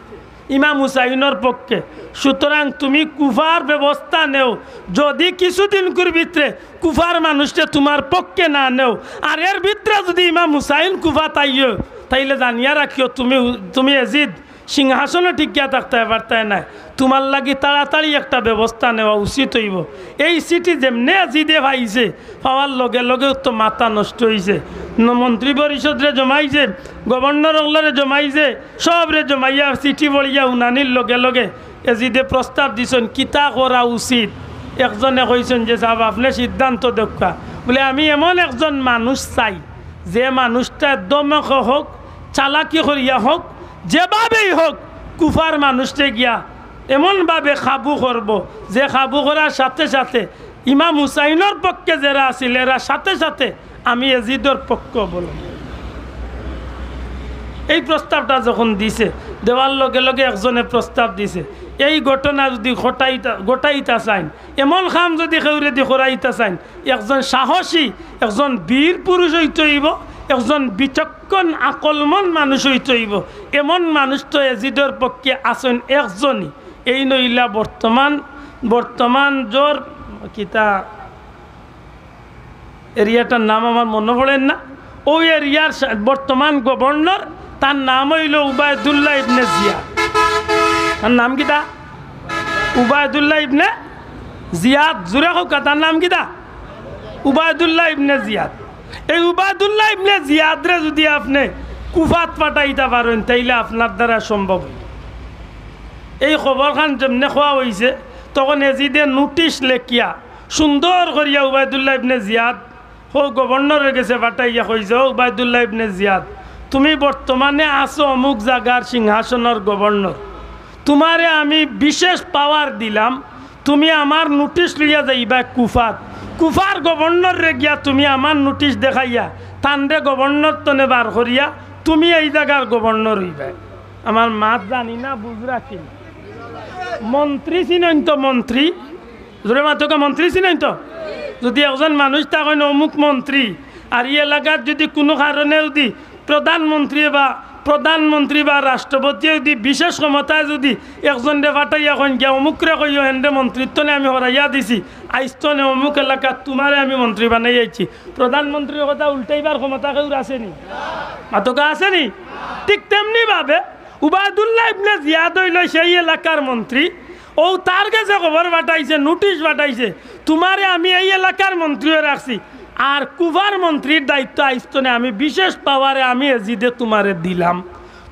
ইমাম হুসাইনর পক্ষে। সুতরাং তুমি কুফার ব্যবস্থা নেও, যুদি কিছুদিনকুর ভিতরে কুফার মানুষরে তুমার পক্ষে না নেও, আর এর ভিতরে যুদি ইমাম হুসাইন কুফাত আইও, তাইলে জানিয়া রাখিও তুমি, তুমি এজিদ সিংহাসনো টিকিয়া থাকতায় পারতায় নায়, তুমার লাগি তাড়াতাড়ি একটা ব্যবস্থা নেওয়া উচিত অইবো।" এই চিঠি যেমনে এজিদে পাইছে, পাওয়ার লগে লগে তো মাথা নষ্ট অইছে। ন-, মন্ত্রী পরিষদরে জমাইছে, গভর্নর অকলরে জমাইছে, সবরে জমাইয়া চিঠি পড়িয়া হুনানির লগে লগে এজিদে প্রস্তাব দিছইন, কিতা করা উচিত। একজনে কইছইন যে, "সাব, আপনে সিদ্ধান্ত দেউক্কা।" বুলে, "আমি এমন একজন মানুষ চাই, যে মানুষটা দমকে হউক, চালাকি করিয়া হউক, যেভাবেই হউক, কুফার মানুষরে গিয়া এমনভাবে কাবু করবো, যে কাবু করার সাথে সাথে ইমাম হুসাইনর পক্ষে যেরা আছিল, এরা সাথে সাথে আমি এজিদর পক্ষ অবলম্বন।" এই প্রস্তাবটা যখন দিছে, দেওয়ার লগে লগে একজনে প্রস্তাব দিছে, এই ঘটনা যুদি ঘটাইতা, ঘটাইতা চাইন, এমন কাম যুদি কেউরেদি করাইতা চাইন, একজন সাহসী, একজন বীর পুরুষ অইতে অইবো, একজন বিচক্ষণ আকলমন মানুষ অইতে অইবো। এমন মানুষ তো এজিদর পক্ষে আছইন একজনই, এইন অইলা বর্তমান, বর্তমান জর কিতা এরিয়াটার নাম আমার মনো পড়ের না, অউ এরিয়ার সা-, বর্তমান গভর্নর, তার নাম অইলো উবায়দুল্লাহ ইবনে জিয়াদ। তার নাম কিতা? উবায়দুল্লাহ ইবনে জিয়াদ। জুরে কউক্কা, তার নাম কিতা? উবায়দুল্লাহ ইবনে জিয়াদ। এই উবায়দুল্লাহ ইবনে জিয়াদরে যুদি আপনে কুফাত পাঠাইতা পারইন, তাইলে আপনার দ্বারা সম্ভব অইবো। এই খবরখান যেমনে কওয়া অইছে, তখন এজিদে নোটিশ লেখিয়া সুন্দর করিয়া উবায়দুল্লাহ ইবনে জিয়াদ হউ গভর্নরর গেছে পাঠাইয়া কইছে, "ও উবায়দুল্লাহ ইবনে জিয়াদ, তুমি বর্তমানে আছো অমুক জাগার সিংহাসনর গভর্নর, তুমারে আমি বিশেষ পাওয়ার দিলাম, তুমি আমার নোটিশ লইয়া যাইবায় কুফাত, কুফার গভর্নররে গিয়া তুমি আমার নোটিশ দেখাইয়া তানরে গভর্নর তনে বার করিয়া তুমি এই জাগার গভর্নর অইবায়।" আমার মাত জানি না, বুঝরা কিনা? মন্ত্রী চিনইন তো মন্ত্রী? জুরে মাতউক্কা, মন্ত্রী চিনইন তো? যুদি একজন মানুষ থাকইন অমুক মন্ত্রী, আর ই এলাকাত যুদি কুনু কারণে যুদি প্রধানমন্ত্রী বা, প্রধানমন্ত্রী বা রাষ্ট্রপতিয়ে যুদি বিশেষ ক্ষমতায় যুদি একজনরে পাঠাইয়া কইন গিয়া অমুকরে কইও, হেনরে মন্ত্রীর তনে আমি হরাইয়া দিছি, আইজ তনে অমুক এলাকাত তুমারে আমি মন্ত্রী বানাইয়া আইছি, প্রধানমন্ত্রীর কথা উল্টাইবার ক্ষমতা কেউর আছে নি? মাতউক্কা, আছে নি? ঠিক তেমনি ভাবে উবায়দুল্লাহ ইবনে জিয়াদ অইলো সেই এলাকার মন্ত্রী। অউ তার গেছে খবর পাঠাইছে, নোটিশ পাঠাইছে, "তুমারে আমি এই এলাকার মন্ত্রীও রাখছি, আর কুফার মন্ত্রীর দায়িত্ব আইজ তনে আমি বিশেষ পাওয়ারে আমি এজিদে তুমারে দিলাম।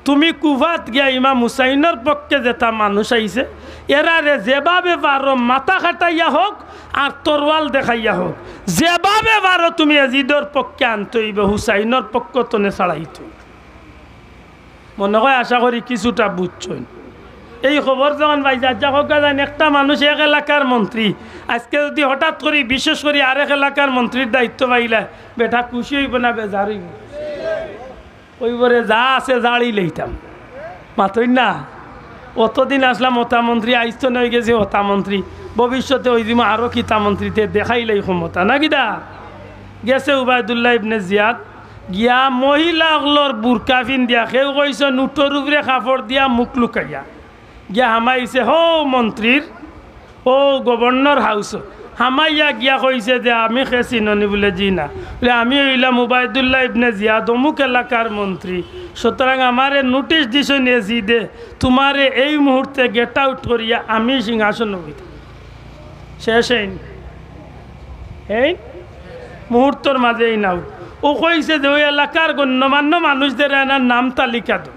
তুমি কুফাত গিয়া ইমাম হুসাইনর পক্ষে যেতা মানুষ আইছে, এরারে যেভাবে পারো মাথা কাটাইয়া হউক আর তরোয়াল দেখাইয়া হউক, যেভাবে পারো তুমি এজিদর পক্ষে আনতে অইবো, হুসাইনর পক্ষ তনে ছাড়াইতে অইবো।" মনে কয়, আশা করি কিছুটা বুঝছইন। এই খবর যখন পাইছে, আচ্ছা, কউক্কা যাইন, একটা মানুষ এক এলাকার মন্ত্রী, আইজকে যুদি হঠাৎ করি, বিশেষ করি আরেক এলাকার মন্ত্রীর দায়িত্ব পাইলা, বেটা খুশি অইবো না বেজার অইবো? কইবো রে, যা আছে জাড়ি লইতাম। মাতইন না? অতদিন আছলাম অতা মন্ত্রী, আইজ তনে অইগেছি অতা মন্ত্রী, ভবিষ্যতে অইযিমু আরো কিতা মন্ত্রী, তে দেখাইলাই ক্ষমতা, না কিতা? গেছে উবায়দুল্লাহ ইবনে জিয়াদ, গিয়া মহিলা অকলর বুরকা পিন্দিয়া, কেউ কইছইন উটর উপরে কাপড় দিয়া মুখ লুকাইয়া, গিয়া হামাইছে হউ মন্ত্রীর, অউ গভর্নর হাউস, হামাইয়া গিয়া কইছে যে, "আমি কে চিননি?" বুলে, "জি না।" বুলে, "আমি অইলাম উবায়দুল্লাহ ইবনে জিয়াদ, অমুক এলাকার মন্ত্রী। সুতরাং আমারে নোটিশ দিছইন এজিদে, তুমারে এই মুহূর্তে গেট আউট করিয়া আমি সিংহাসন বইতাম।" শেষ। এইন, এইন মুহূর্তর মাঝে এইন আউট। ও কইছে যে ওই এলাকার গণ্যমান্য মানুষদের এনার নাম তালিকা দেও।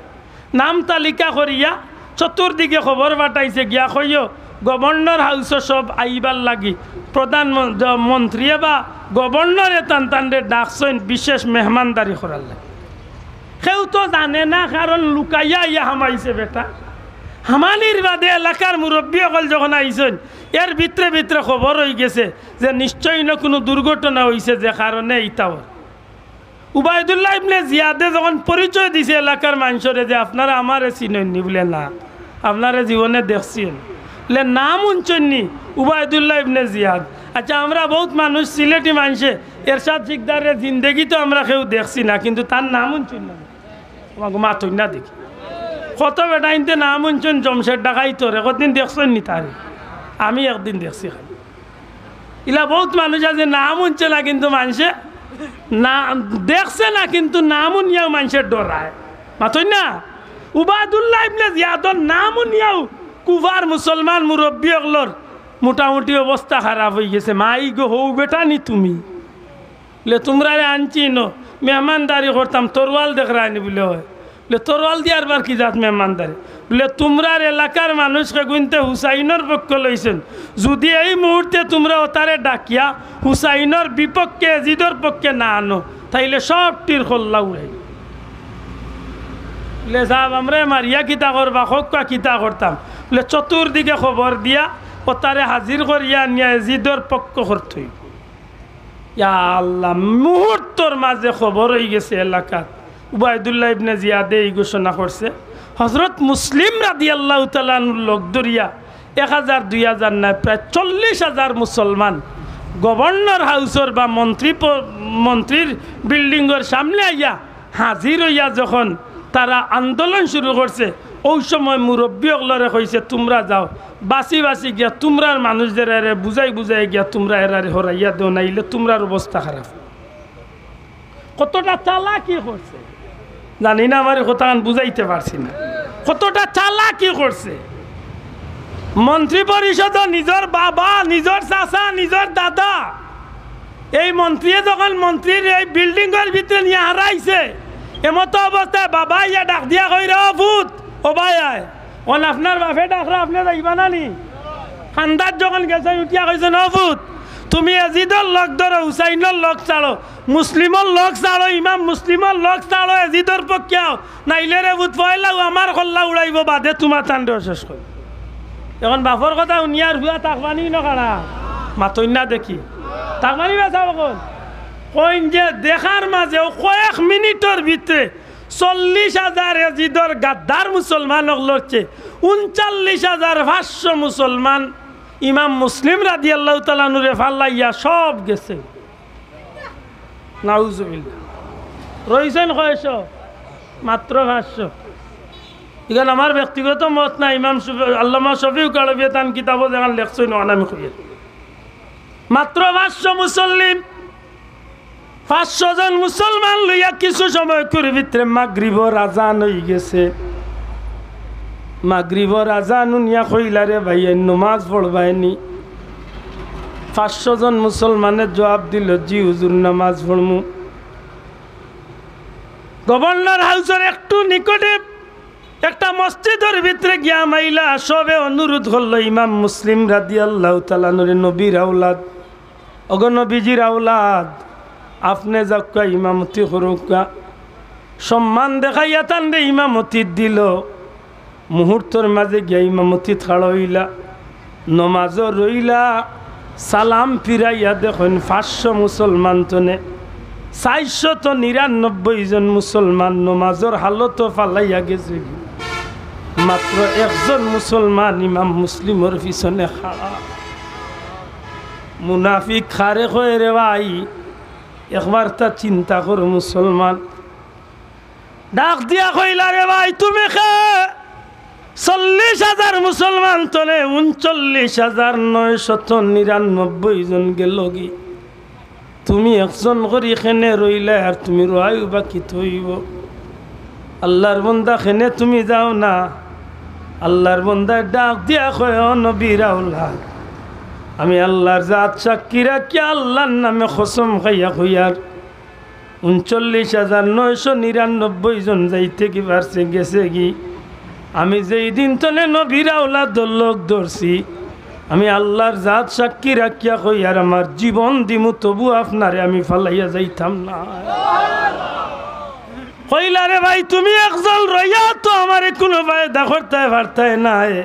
নাম তালিকা করিয়া চতুর্দিকে খবর পাঠাইছে, গিয়া কইও গভর্নর হাউসো সব আইবার লাগি। প্রধান মন-, জ-, মন্ত্রীয়ে বা গভর্নরে তান তানরে ডাকছইন বিশেষ মেহমানদারি করার লাগি। কেউ তো জানে না, কারণ লুকাইয়া আইয়া হামাইছে বেটা। হামানির বাদে এলাকার মুরব্বী অকল যখন আইছইন, এর ভিতরে ভিতরে খবর অইগেছে যে নিশ্চয়ই না কুনু দুর্ঘটনা অইছে, যে কারণে ইতা অর। উবায়দুল্লাহ ইবনে জিয়াদে যখন পরিচয় দিছে এলাকার মানষরে যে, "আপনারা আমারে চিনইননি?" বুলে, "না।" "আপনারে জীবনে দেখছি নি?" বুলে, "নাম হুনছইননি?" "উবায়দুল্লাহ ইবনে জিয়াদ।" "আচ্ছা, আমরা বউত মানুষ, সিলেটি মানষে এরশাদ শিকদাররে জিন্দেগিত আমরা কেউ দেখছি না, কিন্তু তার নাম হুনছইন না?" মাতইন না দেখি। কত বেটাইন্তে নাম হুনছইন, জমশেদ ডাকাইতর, একদিন দেখছইননি তারে? আমি একদিন দেখছি খালি। ইলা বউত মানুষ আছে, নাম হুনছে না, কিন্তু মানষে না দেখছে না, কিন্তু নাম হুনিয়াও মানষে ডরায়। মাতইন না? উবায়দুল্লাহ ইবনে জিয়াদর নাম হুনিয়াও কুফার মুসলমান মুরব্বী অকলর মোটামুটি অবস্থা খারাপ অইগেছে। "মাই গো, হউ বেটা নি তুমি?" বুলে, "তুমরারে আনছি ন, মেহমানদারি করতাম, তরোয়াল দেখরায় নি?" বুলে, "অয়।" বুলে, "তরোয়াল দিয়া আরবার কি জাত মেহমানদারি?" বুলে, "তুমরার এলাকার মানুষ কেগুইন্তে হুসাইনর পক্ষ লইছইন, যুদি এই মুহূর্তে তুমরা অতারে ডাকিয়া হুসাইনর বিপক্ষে, এজিদর পক্ষে না আনো, তাইলে সব টির কল্লা উড়াই।" বুলে, "সাব, আমরারে মারিয়া কিতা করবা, কউক্কা কিতা করতাম?" বুলে, "চতুর্দিকে খবর দিয়া অতারে হাজির করিয়া আনিয়া এজিদর পক্ষ করতে অইবো।" ইয়া আল্লাহ, মুহূর্তর মাঝে খবর অইগেছে এলাকাত। উবায়দুল্লাহ ইবনে জিয়াদে এই ঘোষণা করছে, হযরত মুসলিম রাদিয়াল্লাহু তাআলা আনহুর লগ ধরিয়া এক হাজার, দুই হাজার নায়, প্রায় চল্লিশ হাজার মুসলমান গভর্নর হাউসর বা মন্ত্রী প-, মন্ত্রীর বিল্ডিংর সামনে আইয়া হাজির অইয়া যখন তারা আন্দোলন শুরু করছে, ওই সময় মুরব্বী অকলরে কইছে, "তুমরা যাও, বাছি বাছি গিয়া তুমরার মানুষদেররে বুঝাই বুঝাই গিয়া তুমরা এরারে হরাইয়া দেও, নাইলে তুমরার অবস্থা খারাপ।" কতটা চালাকি করছে, জানি না, আমার এই কথাখান বুঝাইতে পারছি না, কতটা চালাকি করছে। মন্ত্রী পরিষদো নিজর বাবা, নিজর চাচা, নিজর দাদা, এই মন্ত্রীয়ে যখন মন্ত্রীর এই বিল্ডিংর ভিতরে নিয়া হারাইছে, এমতো অবস্থায় বাবা ইয়া ডাক দিয়া কইরা, "ও পুত, ও ভাই আয়, অন আপনার বাপে ডাকরা, আপনে যাইবা না নি?" কান্দাত যখন গেছে, উঠিয়া কইছে, "ও পুত, তুমি এজিদর লগ ধরো, হুসাইনর লগ ছাড়ো, মুসলিমর লগ ছাড়ো, ইমাম মুসলিমর লগ ছাড়ো, এজিদর পক্ষে আও, নাইলে রে পুত, পয়লাউ আমার কল্লা উড়াইবো, বাদে তুমার তানরেও শেষ করি।" এখন বাপর কথা হুনিয়ার ফুয়া তাকবানি ন খাড়া, মাতইন না দেখি, তাকবানি বেচা অখন। কইন যে দেখার মাঝেও কয়েক মিনিটর ভিতরে চল্লিশ হাজার এজিদর গাদ্দার মুসলমান অকলর চেয়ে ঊনচল্লিশ হাজার পাঁচশো মুসলমান ইমাম মুসলিম রাদিয়াল্লাহু তাআলা আনহুরে ফালাইয়া সব গেছে। নাউজুবিল্লাহ। রইছইন কয়শো? মাত্র পাঁচশো। ইখান আমার ব্যক্তিগত মত না, ইমাম শফি-, আল্লামা শফিউক আরবিয়ে তান কিতাবো যেখান লেখছইন, অখান আমি কইয়ার। মাত্র পাঁচশো মুসল্লি, পাঁচশো জন মুসলমান লইয়া কিছু সময় করি ভিতরে মাগরিবর আজান অইগেছে। মাগরিবর আজান হুনিয়া কইলা, "রে ভাই, এই নমাজ পড়বায়নি?" পাঁচশো জন মুসলমানে জবাব দিল, "জি হুজুর, নমাজ পড়মু।" গভর্নর হাউসর একটু নিকটে একটা মসজিদর ভিতরে গিয়া হামাইলা, সবে অনুরোধ করলো, ইমাম মুসলিম রাদিয়াল্লাহু তাআলা আনহুরে, নবীর আওলাদ, ওগো নবীজির আওলাদ, আপনে যাউক্কা, ইমামতি করউক্কা। সম্মান দেখাইয়া তানরে ইমামতি দিল। মুহূর্তর মাঝে গিয়া ইমামতিত খাড়া অইলা, নমাজো রইলা, সালাম ফিরাইয়া দেখইন পাঁচশো মুসলমান তনে চাইরশত নিরানব্বই জন মুসলমান নমাজর হালতো ফালাইয়া গেছে। মাত্র একজন মুসলমান ইমাম মুসলিমর পিছনে খাড়া। মুনাফিক কারে কয় রে ভাই, একবারতা চিন্তা কর মুসলমান। ডাক দিয়া কইলা, "রে ভাই, তুমি কে?" চল্লিশ হাজার মুসলমান তনে ঊনচল্লিশ হাজার নয়শত নিরানব্বই জন গেলগি। তুমি একজন করি কেনে রইলায়, আর তুমি রওয়াইও বা কিতা অইবো? আল্লার বন্দা, কেনে তুমি যাও না? আল্লার বন্দায় ডাক দিয়া কয়, "ও নবীর আওলাদ, আমি আল্লার জাত সাক্ষী রাখিয়া আল্লার নামে কসম খাইয়া কইয়ার, ঊনচল্লিশ হাজার নয়শো নিরানব্বই জন যাইতে কি পারছে, গেছে কি? আমি যেই দিন তনে নবীর আওলাদর লগ ধরছি, আমি আল্লার জাত সাক্ষী রাখিয়া কইয়ার আমার জীবন দিমু, তবু আপনারে আমি ফালাইয়া যাইতাম না।" কইলা, "রে ভাই, তুমি একজন রইয়া তো আমারে কুনু ফায়দা করতায় পারতায় নায়,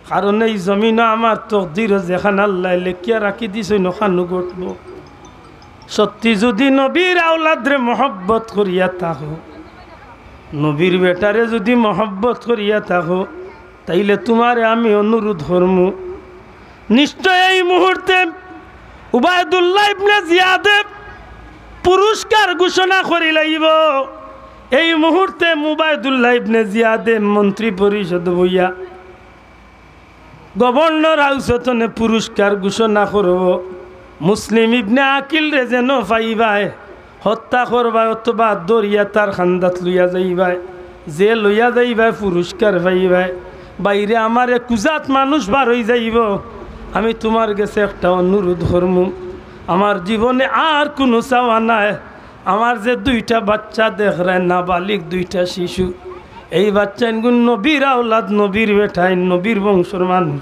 কারণ এই জমিনো আমার তকদিরো যেখান আল্লায় লেখিয়া রাখি দিছইন, অখানউ ঘটবো। সত্যি যুদি নবীর আওলাদরে মহব্বত করিয়া থাকো, নবীর বেটারে যুদি মহব্বত করিয়া থাকো, তাইলে তুমারে আমি অনুরোধ করমু, নিশ্চয় এই মুহূর্তে উবায়দুল্লাহ ইবনে জিয়াদে পুরস্কার ঘোষণা করিলাইবো।" এই মুহূর্তে উবায়দুল্লাহ ইবনে জিয়াদে মন্ত্রী পরিষদ বইয়া গভর্নর হাউস তনে পুরস্কার ঘোষণা করবো, মুসলিম ইবনে আকিলরে যেন পাইবায়, হত্যা করবায় অথবা ধরিয়া তার কান্দাত লইয়া যাইবায়, যে লইয়া যাইবায় পুরস্কার পাইবায়। বাইরে আমার এক কুজাত মানুষ বার অই যাইবো, আমি তুমার গেছে একটা অনুরোধ করমু, আমার জীবনে আর কুনু চাওয়া নাই, আমার যে দুইটা বাচ্চা দেখরায়, নাবালিগ দুইটা শিশু, এই বাচ্চাইনগুন নবীর আওলাদ, নবীর বেটাইন, নবীর বংশর মানুষ।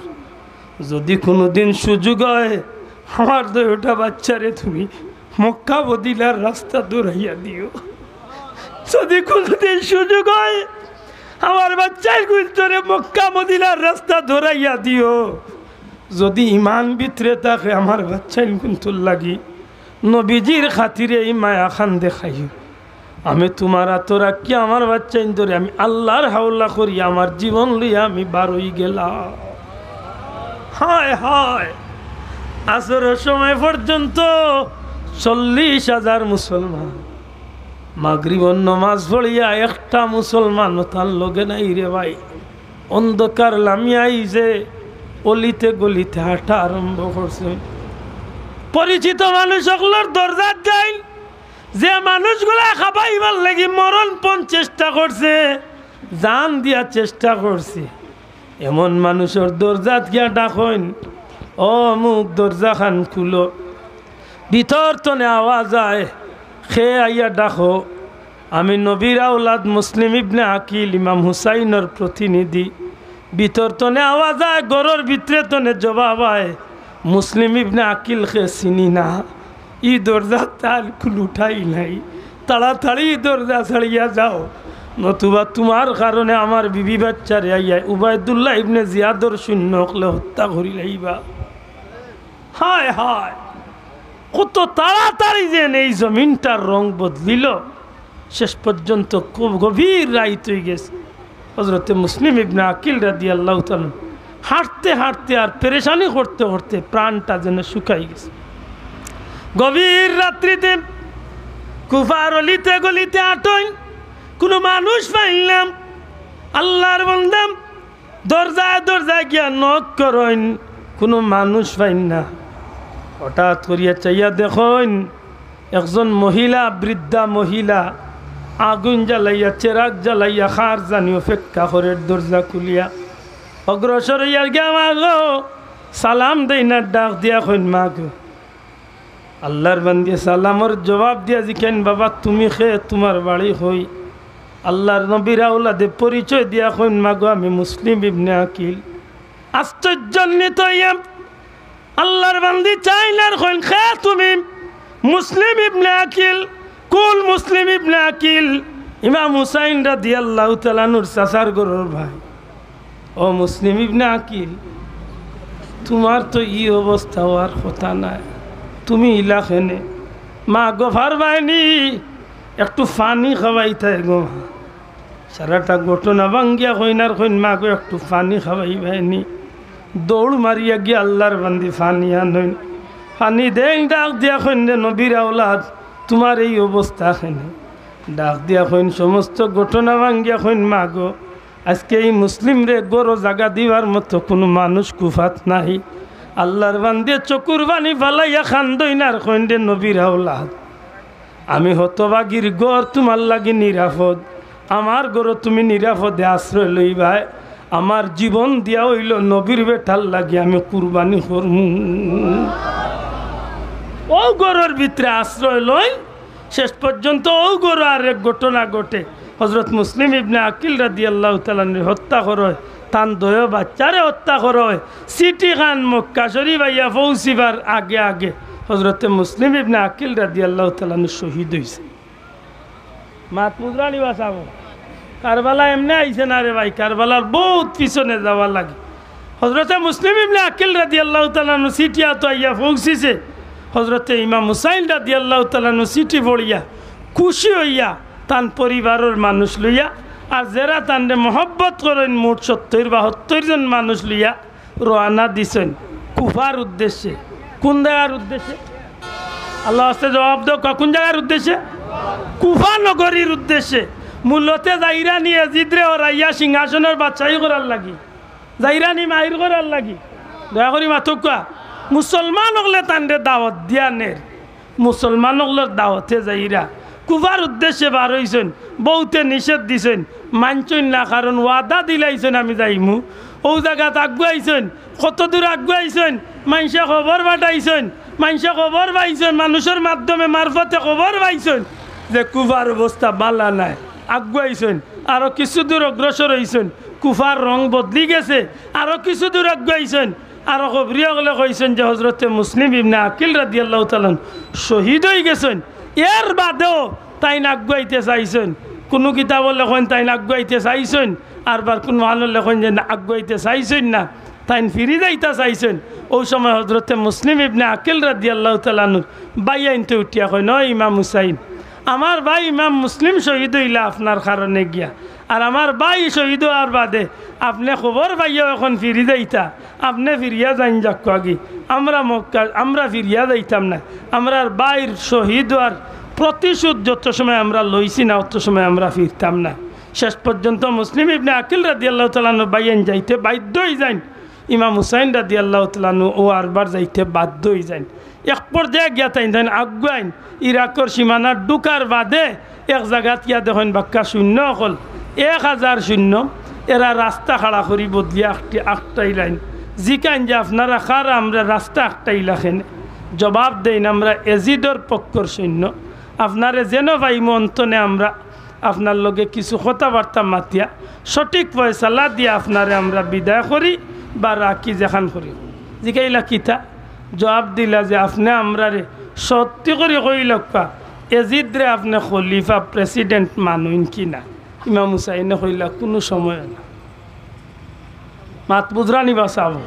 যুদি কুনুদিন সুযোগ অয়, আমার দুইটা বাচ্চারে তুমি মক্কা মদিনার রাস্তা ধরাইয়া দিও। যুদি কুনুদিন সুযোগ অয়, আমার বাচ্চাইনগুনতরে মক্কা মদিনার রাস্তা ধরাইয়া দিও। যুদি ইমান ভিতরে থাকে, আমার বাচ্চাইনগুনতর লাগি নবীজির খাতিরে ই মায়া খান দেখাইও। আমি তুমার আতো রাখিয়া আমার বাচ্চাইনতরে আমি আল্লার হাওলা করি, আমার জীবন লইয়া আমি বার অই গেলাম। হায় হায়, আসরর সময় পর্যন্ত চল্লিশ হাজার মুসলমান, মাগরিবর নমাজ পড়িয়া একটা মুসলমান তার লগে নাই রে ভাই। অন্ধকার লামিয়া আইছে, অলিতে গলিতে হাঁটা আরম্ভ করছে। পরিচিত মানুষ অকলর দরজাত যাইন, যে মানুষগুলা খাবাইবার লাগি মরণপণ চেষ্টা করছে, জান দিয়া চেষ্টা করছে, এমন মানুষর দরজাত গিয়া ডাকইন, "ও অমুক, দরজাখান খুলো।" ভিতর তনে আওয়াজ আয়, "কে আইয়া ডাকো?" "আমি নবীর আওলাদ মুসলিম ইবনে আকিল, ইমাম হুসাইনর প্রতিনিধি।" ভিতর তনে আওয়াজ আয়, ঘরর ভিতরে তনে জবাব আয়, "মুসলিম ইবনে আকিল কে চিনি না।" ই দরজাত তার কুলুটাই নাই। তাড়াতাড়ি ই দরজা ছাড়িয়া যাও, নতুবা তুমার কারণে আমার বিবি বাচ্চারে আইয়া উবায়দুল্লাহ ইবনে জিয়াদর সৈন্য অকলে হত্যা করিলাইবা। হায় হায়, কত তাড়াতাড়ি যেন এই জমিনটার রং বদলিল। শেষ পর্যন্ত খুব গভীর রাইত অই গেছে। হজরতে মুসলিম ইবনে আকিল রাদিয়াল্লাহু তাআলা আনহু হাঁটতে হাঁটতে আর পেরেশানি করতে করতে প্রাণটা যেন শুকাই গেছে। গভীর রাত্রিতে কুফার অলিতে গলিতে আটইন, কুনু মানুষ পাইন না। আল্লার বান্দা দরজায় দরজায় গিয়া নক করইন, কুনু মানুষ পাইন না। হঠাৎ করিয়া চাইয়া দেখইন, একজন মহিলা, বৃদ্ধা মহিলা আগুন জ্বালাইয়া, চেরাগ জ্বালাইয়া, কার জানি অপেক্ষা করের দরজা খুলিয়া। অগ্রসর অইয়ার গিয়া, "মা গো," সালাম দেইন আর ডাক দিয়া কইন, "মা গো।" আল্লার বান্দিয়ে সালামর জবাব দিয়া জিকাইন, "বাবা, তুমি কে? তুমার বাড়ি কই?" আল্লার নবীর আওলাদে পরিচয় দিয়া কইন, "মা গো, আমি মুসলিম ইবনে আকিল।" আশ্চর্যান্বিত অইয়া আল্লার বান্দি চাইন আর কইন, "কে তুমি?" "মুসলিম ইবনে আকিল।" "কুন মুসলিম ইবনে আকিল?" "ইমাম হুসাইন রাদিয়াল্লাহু তাআলা আনহুর চাচার ঘরর ভাই।" "ও মুসলিম ইবনে আকিল, তুমার তো ই অবস্থা অওয়ার কথা নায়, তুমি ইলা কেনে?" "মা গো, পারবায়নি, একটু পানি খাওয়াইতায় গো।" সারাটা ঘটনা ভাঙ্গিয়া কইন আর কইন, "মা গো, একটু পানি খাওয়াইবায়নি।" দৌড় মারিয়া গিয়া আল্লার বান্দি পানি আনইন, পানি দেইন, ডাক দিয়া কইন, "রে নবীর আওলাদ, তুমার এই অবস্থা কেনে?" ডাক দিয়া কইন, সমস্ত ঘটনা ভাঙ্গিয়া কইন, "মা গো, আজকে এই মুসলিমরে ঘরো জাগা দিবার মতো কুনু মানুষ কুফাত নাই। আল্লার বান্দিয়ে চকুর পানি ফালাইয়া কান্দইন আর কইন রে নবীর আওলাদ, আমি হতভাগির ঘর তুমার লাগি নিরাপদ, আমার ঘরো তুমি নিরাপদে আশ্রয় লইবায়, আমার জীবন দিয়া অইলো নবীর বেটার লাগি আমি কুরবানি করমু। অউ ঘরর ভিতরে আশ্রয় লইন। শেষ পর্যন্ত অউ ঘরো আরেক ঘটনা ঘটে। হজরত মুসলিম ইবনে আকিল রাদিয়াল্লাহু তাআলা আনহুরে হত্যা করা অয়, তান দুইও বাচ্চারে হত্যা করা অয়। চিঠিখান মক্কা শরীফ আইয়া পৌঁছিবার আগে আগে হজরতে মুসলিম ইবনে আকিল রাদিয়াল্লাহু তাআলা আনহু শহীদ অইছে। মাত বুঝরা নি বা সাব? কারবালা এমনে আইছে না রে ভাই, কারবালার বউত পিছনে যাওয়া লাগে। হজরতে মুসলিম ইবনে আকিল রাদিয়াল্লাহু তাআলা আনহু চিঠি আতো আইয়া পৌঁছিছে। হজরতে ইমাম হুসাইন রাদিয়াল্লাহু তাআলা আনহু চিঠি পড়িয়া খুশি অইয়া তান পরিবারর মানুষ লইয়া আর যেরা তানরে মহব্বত করইন মোট সত্তইর বাহাত্তইর জন মানুষ লইয়া রওয়ানা দিছইন কুফার উদ্দেশ্যে। কুন জাগার উদ্দেশ্যে? আল্লার ওয়াস্তে জবাব দেও, ক-, কুন জাগার উদ্দেশ্যে? কুফা নগরীর উদ্দেশ্যে। মূলতে যাইরা নি এজিদরে হরাইয়া সিংহাসনর বাদশাহী করার লাগি, যাইরা নি মাইর করার লাগি। দয়া করি মাতউক্কা। মুসলমান অকলে তানরে দাওয়াত দিয়া নের। মুসলমান অকলর দাওয়াতে যাইরা কুফার উদ্দেশ্যে বার অইছইন, বউতে নিষেধ দিছইন, মানছইন না, কারণ ওয়াদা দিলাইছইন আমি যাইমু। অউ জাগাত আগুয়াইছইন, কত দূর আগুয়াইছইন, মানষে খবর পাঠাইছইন, মানষে খবর পাইছইন, মানুষর মাধ্যমে মারফতে খবর পাইছইন যে কুফার অবস্থা বালা নায়। আগুয়াইছইন, আরো কিছু দূর অগ্রসর অইছইন, কুফার রং বদলি গেছে, আরো কিছু দূর আগুয়াইছইন, আরো খবরি অকলে কইছইন যে হজরতে মুসলিম ইবনে আকিল রাদিয়াল্লাহু তাআলা আনহু শহীদ অইগেছইন। এর বাদেও তাইন আগুয়াইতে চাইছইন, কুনু কিতাবো লেখইন তাইন আগুয়াইতে চাইছইন, আরবার কুনু আনো লেখইন যে না, আগুয়াইতে চাইছইন না, তাইন ফিরি যাইতা চাইছইন। অউ সময় হজরতে মুসলিম ইবনে আকিল রাদিয়াল্লাহু তাআলা আনহুর ভাইয়াইন্তে উঠিয়া কইন, "ও ইমাম হুসাইন, আমার ভাই ইমাম মুসলিম শহীদ অইলা আপনার কারণে গিয়া, আর আমার ভাই শহীদ অওয়ার বাদে আপনে খবর পাইয়াও এখন ফিরি যাইতা, আপনে ফিরিয়া যাইন যাউক্কা গি, আমরা মক্কা, আমরা ফিরিয়া যাইতাম না, আমরার ভাইর শহীদ অওয়ার প্রতিশোধ যত সময় আমরা লইছি না, অত সময় আমরা ফিরতাম না।" শেষ পর্যন্ত মুসলিম ইবনে আকিল রাদিয়াল্লাহু তাআলা আনহুর ভাইয়াইন যাইতে বাধ্য অইযাইন। ইমাম হুসাইন রাদিয়াল্লাহু তাআলা আনহু অউ আরবার যাইতে বাধ্য অইযাইন। এক পর্যায়ে গিয়া তাইন, তাইন আগুয়াইন, ইরাকর সীমানাত ঢুকার বাদে এক জাগাত গিয়া দেখইন বাক্কা সৈন্য অকল, এক হাজার সৈন্য, এরা রাস্তা খাড়া করি বদলিয়া আখটি-, আখটাইলাইন। জিকাইন যে, "আপনারা কারা, আমরার রাস্তা আখটাইলা কেনে?" জবাব দেইন, "আমরা এজিদর পক্ষর সৈন্য, আপনারে যেন পাইমু অন্তনে আমরা আপনার লগে কিছু কথাবার্তা মাতিয়া সঠিক ফয়সালা দিয়া আপনারে আমরা বিদায় করি বা রাখি যেখান করি।" জিকাইলা, "কিতা?" জবাব দিলা যে, "আপনে আমরারে সত্যি করি কইলাউক্কা, এজিদরে আপনে খলিফা, প্রেসিডেন্ট মানইন কি না?" ইমাম হুসাইনে কইলা, "কুনু সময় না।" মাত বুঝরা নি বা সাব?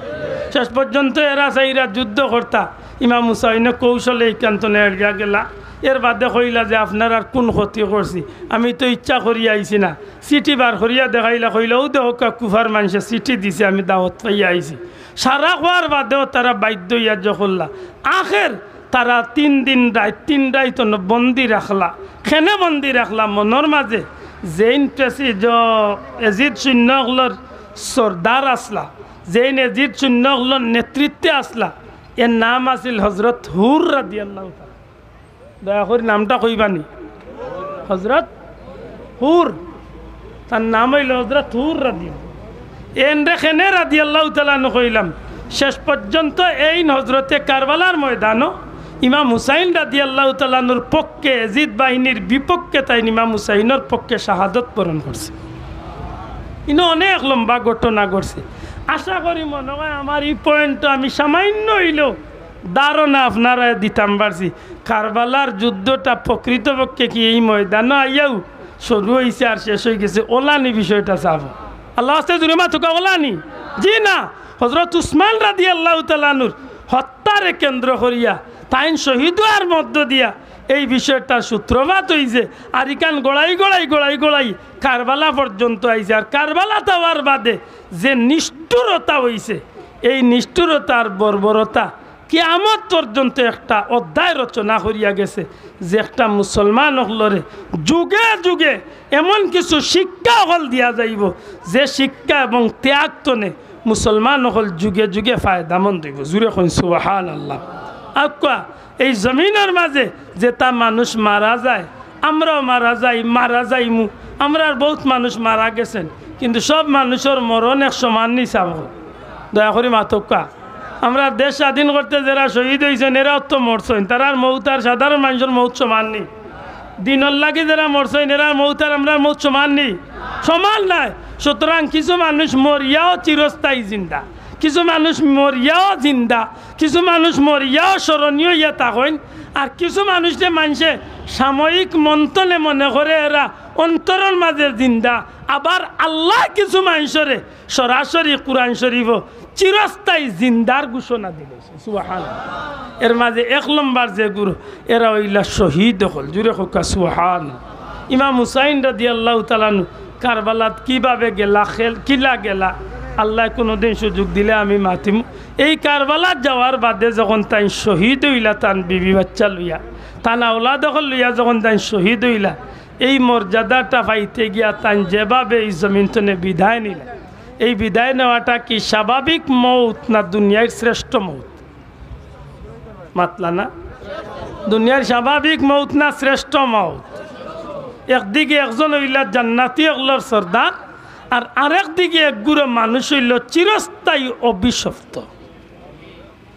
শেষ পর্যন্ত এরা চাইরা যুদ্ধ করতা। ইমাম হুসাইনে কৌশলে ইকান্ত নেড়িয়া গেলা। এর বাদে কইলা যে, "আপনারার কুন ক্ষতি করছি? আমি তো ইচ্ছা করিয়া আইছি না।" চিঠি বার করিয়া দেখাইলা, কইলা, "অউ দেখউক্কা কুফার মানষে চিঠি দিছে, আমি দাওয়াত পাইয়া আইছি।" সারা কওয়ার বাদেও তারা বাধ্য অইয়া জকরলা। আখের তারা তিন দিন রাইত, তিন রাইত অনো বন্দি রাখলা। কেনে বন্দি রাখলা? মনর মাঝে যেইন প্রেসি-, য-, এজিদ সৈন্য অকলর সর্দার আছলা, যেইন এজিদ সৈন্য অকলর নেতৃত্বে আছলা, এর নাম আছিল হজরত হুর রাদিয়াল্লাহু তাআলা। দয়া করি নামটা কইবানি, হজরত হুর। তান নাম অইলো হজরত হুর রাদিয়াল্লাহু। এনরে কেনে রাদিয়াল্লাহু তাআলা আনহু কইলাম, শেষ পর্যন্ত এইন হজরতে কারবালার ময়দানো ইমাম হুসাইন রাদিয়াল্লাহু তাআলা আনহুর পক্ষে, এজিদ বাহিনীর বিপক্ষে তাইন ইমাম হুসাইনর পক্ষে শাহাদত বরণ করছে। ইনো অনেক লম্বা ঘটনা ঘটছে। আশা করি মনো অয় আমার ই পয়েন্টটা আমি সামান্য অইলেও ধারণা আপনারারে দিতাম পারছি। কারবালার যুদ্ধটা প্রকৃতপক্ষে কি এই ময়দানো আইয়াউ শুরু অইছে আর শেষ অইগেছে, অলানি বিষয়টা সাবো। আল্লার ওয়াস্তে জুরে মাতউক্কা, অলানি? জি না। হজরত উসমান রাদিয়াল্লাহু তাআলা আনহুর হত্যারে কেন্দ্র করিয়া, তাইন শহীদ অওয়ার মধ্য দিয়া এই বিষয়টা সূত্রপাত অইছে। আর ইখান গড়াই গড়াই, গড়াই গড়াই কারবালা পর্যন্ত আইছে। আর কারবালাত আওয়ার বাদে যে নিষ্ঠুরতা অইছে, এই নিষ্ঠুরতার বর্বরতা কিয়ামত পর্যন্ত একটা অধ্যায় রচনা করিয়া গেছে, যে একটা মুসলমান অকলরে যুগে যুগে এমন কিছু শিক্ষা অকল দিয়া যাইবো, যে শিক্ষা এবং ত্যাগ তনে মুসলমান অকল যুগে যুগে ফায়দামন্দ অইবো। জুরে কইন সুবহানাল্লাহ। আউক্কা, এই জমিনর মাঝে যেতা মানুষ মারা যায়, আমরাও মারা যাই, মারা যাইমু। আমরার বউত মানুষ মারা গেছেন, কিন্তু সব মানুষর মরণ এক সমান নি সাব? দয়া করি মাতউক্কা। আমরার দেশ স্বাধীন করতে যেরা শহীদ অইছেন, এরাও তো মরছইন। তারার মউত আর সাধারণ মানষর মউত সমান নি? দিনর লাগি যেরা মরছইন, এরার মউত আর আমরার মউত সমান নি? সমান নায়। সুতরাং কিছু মানুষ মরিয়াও চিরস্থায়ী জিন্দা, কিছু মানুষ মরিয়াও জিন্দা, কিছু মানুষ মরিয়াও স্মরণীয় অইয়া থাকইন, আর কিছু মানুষরে মানষে সাময়িক মন্থনে মনে করে এরা অন্তরর মাঝে জিন্দা। আবার আল্লায় কিছু মানষরে সরাসরি কুরআন শরিফো চিরস্থায়ী জিন্দার ঘোষণা দিলাইছে। সুবহানাল্লাহ। এর মাঝে এক নম্বর যে গুরু, এরা অইলা শহীদ অকল। জুরে কউক্কা সুবহানাল্লাহ। ইমাম হুসাইন রাদিয়াল্লাহু তাআলা আনহু কারবালাত কিভাবে গেলা, খেল-, কিলা গেলা, আল্লায় কুনুদিন সুযোগ দিলে আমি মাতিমু। এই কারবালাত যাওয়ার বাদে যখন তাইন শহীদ অইলা, তান বিবি বাচ্চা লইয়া, তান আওলাদ অকল লইয়া যখন তাইন শহীদ অইলা, এই মর্যাদাটা পাইতে গিয়া তাইন যেভাবে এই জমিন তনে বিদায় নিলা, এই বিদায় নেওয়াটা কি স্বাভাবিক মউত না দুনিয়ার শ্রেষ্ঠ মউত? মাতলা না? দুনিয়ার স্বাভাবিক মউত না শ্রেষ্ঠ মউত? একদিকে একজন অইলা জান্নাতি অকলর সর্দার, আর আরেক দিকে এক গুরু মানুষ অইলো চিরস্থায়ী অভিশপ্ত।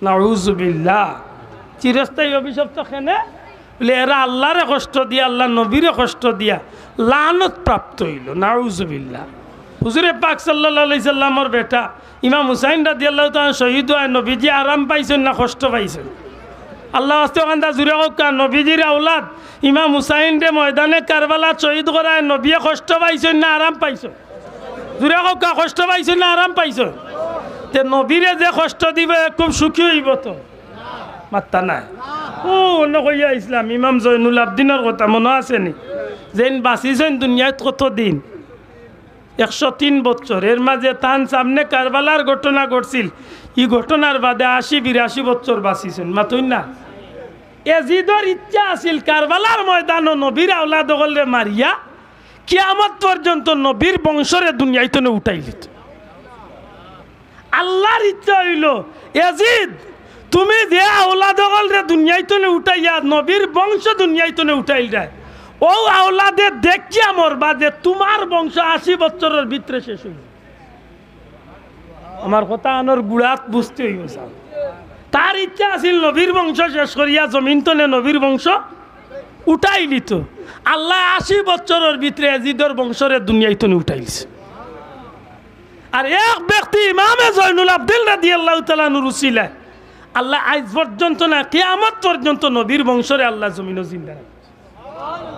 নাউজুবিল্লাহ। চিরস্থায়ী অভিশপ্ত কেনে? বলে, এরা আল্লারে কষ্ট দিয়া, আল্লার নবীরে কষ্ট দিয়া লানত প্রাপ্ত অইলো। নাউজুবিল্লাহ। হুজুরে পাক সাল্লাল্লাহু আলাইহি সাল্লামর বেটা ইমাম হুসাইন রাদিয়াল্লাহু তাআলা শহীদ অওয়ায় নবীজি আরাম পাইছইন না কষ্ট পাইছইন? আল্লার ওয়াস্তে অখানতা জুরে কউক্কা, নবীজির আওলাদ ইমাম হুসাইনরে ময়দানে কারবালাত শহীদ করায় নবীয়ে কষ্ট পাইছইন না আরাম পাইছইন? জুরে কউক্কা, কষ্ট পাইছইন না আরাম পাইছইন? তে নবীরে যে কষ্ট দিবো, এ খুব সুখী অইবো তো? মাতরা নায়। অউ অনো কইয়া আইছলাম, ইমাম জয়নুল আবদিনর কথা মনো আছে নি? যেইন বাঁচিছইন দুনিয়াত কত দিন? একশো তিন বছর। এর মাঝে তান সামনে কারবালার ঘটনা ঘটছিল, ই ঘটনার বাদে আশি বিরাশি বছর বাঁচিছইন। মাতইন না? এজিদর ইচ্ছা আছিল কারবালার ময়দানো নবীর আওলাদ অকলরে মারিয়া কিয়ামত পর্যন্ত নবীর বংশরে দুনিয়াইত নে উঠাইলিত। আল্লার ইচ্ছা অইলো, এজিদ, তুমি যে আওলাদ অকলরে দুনিয়াইত নে উঠাইয়া নবীর বংশ দুনিয়াইত নে উঠাইলরায়, অউ আওলাদে দেখিয়া মরবা যে তুমার বংশ আশি বছরর ভিতরে শেষ অইযিবো। আমার কথা আনর গুড়াত বুঝতে অইবো, সাব। তার ইচ্ছা আছিল নবীর বংশ শেষ করিয়া জমিন তনে নবীর বংশ উঠাইলিত। আল্লায় আশি বছরর ভিতরে এজিদর বংশরে দুনিয়াইত নে উঠাইলিছে। আর এক ব্যক্তি ইমামে জয়নুল আবদিন রাদিয়াল্লাহু তাআলা আনহুর উসিলায় আল্লায় আইজ পর্যন্ত না, কিয়ামত পর্যন্ত নবীর বংশরে আল্লায় জমিনো জিন্দা রাখছে।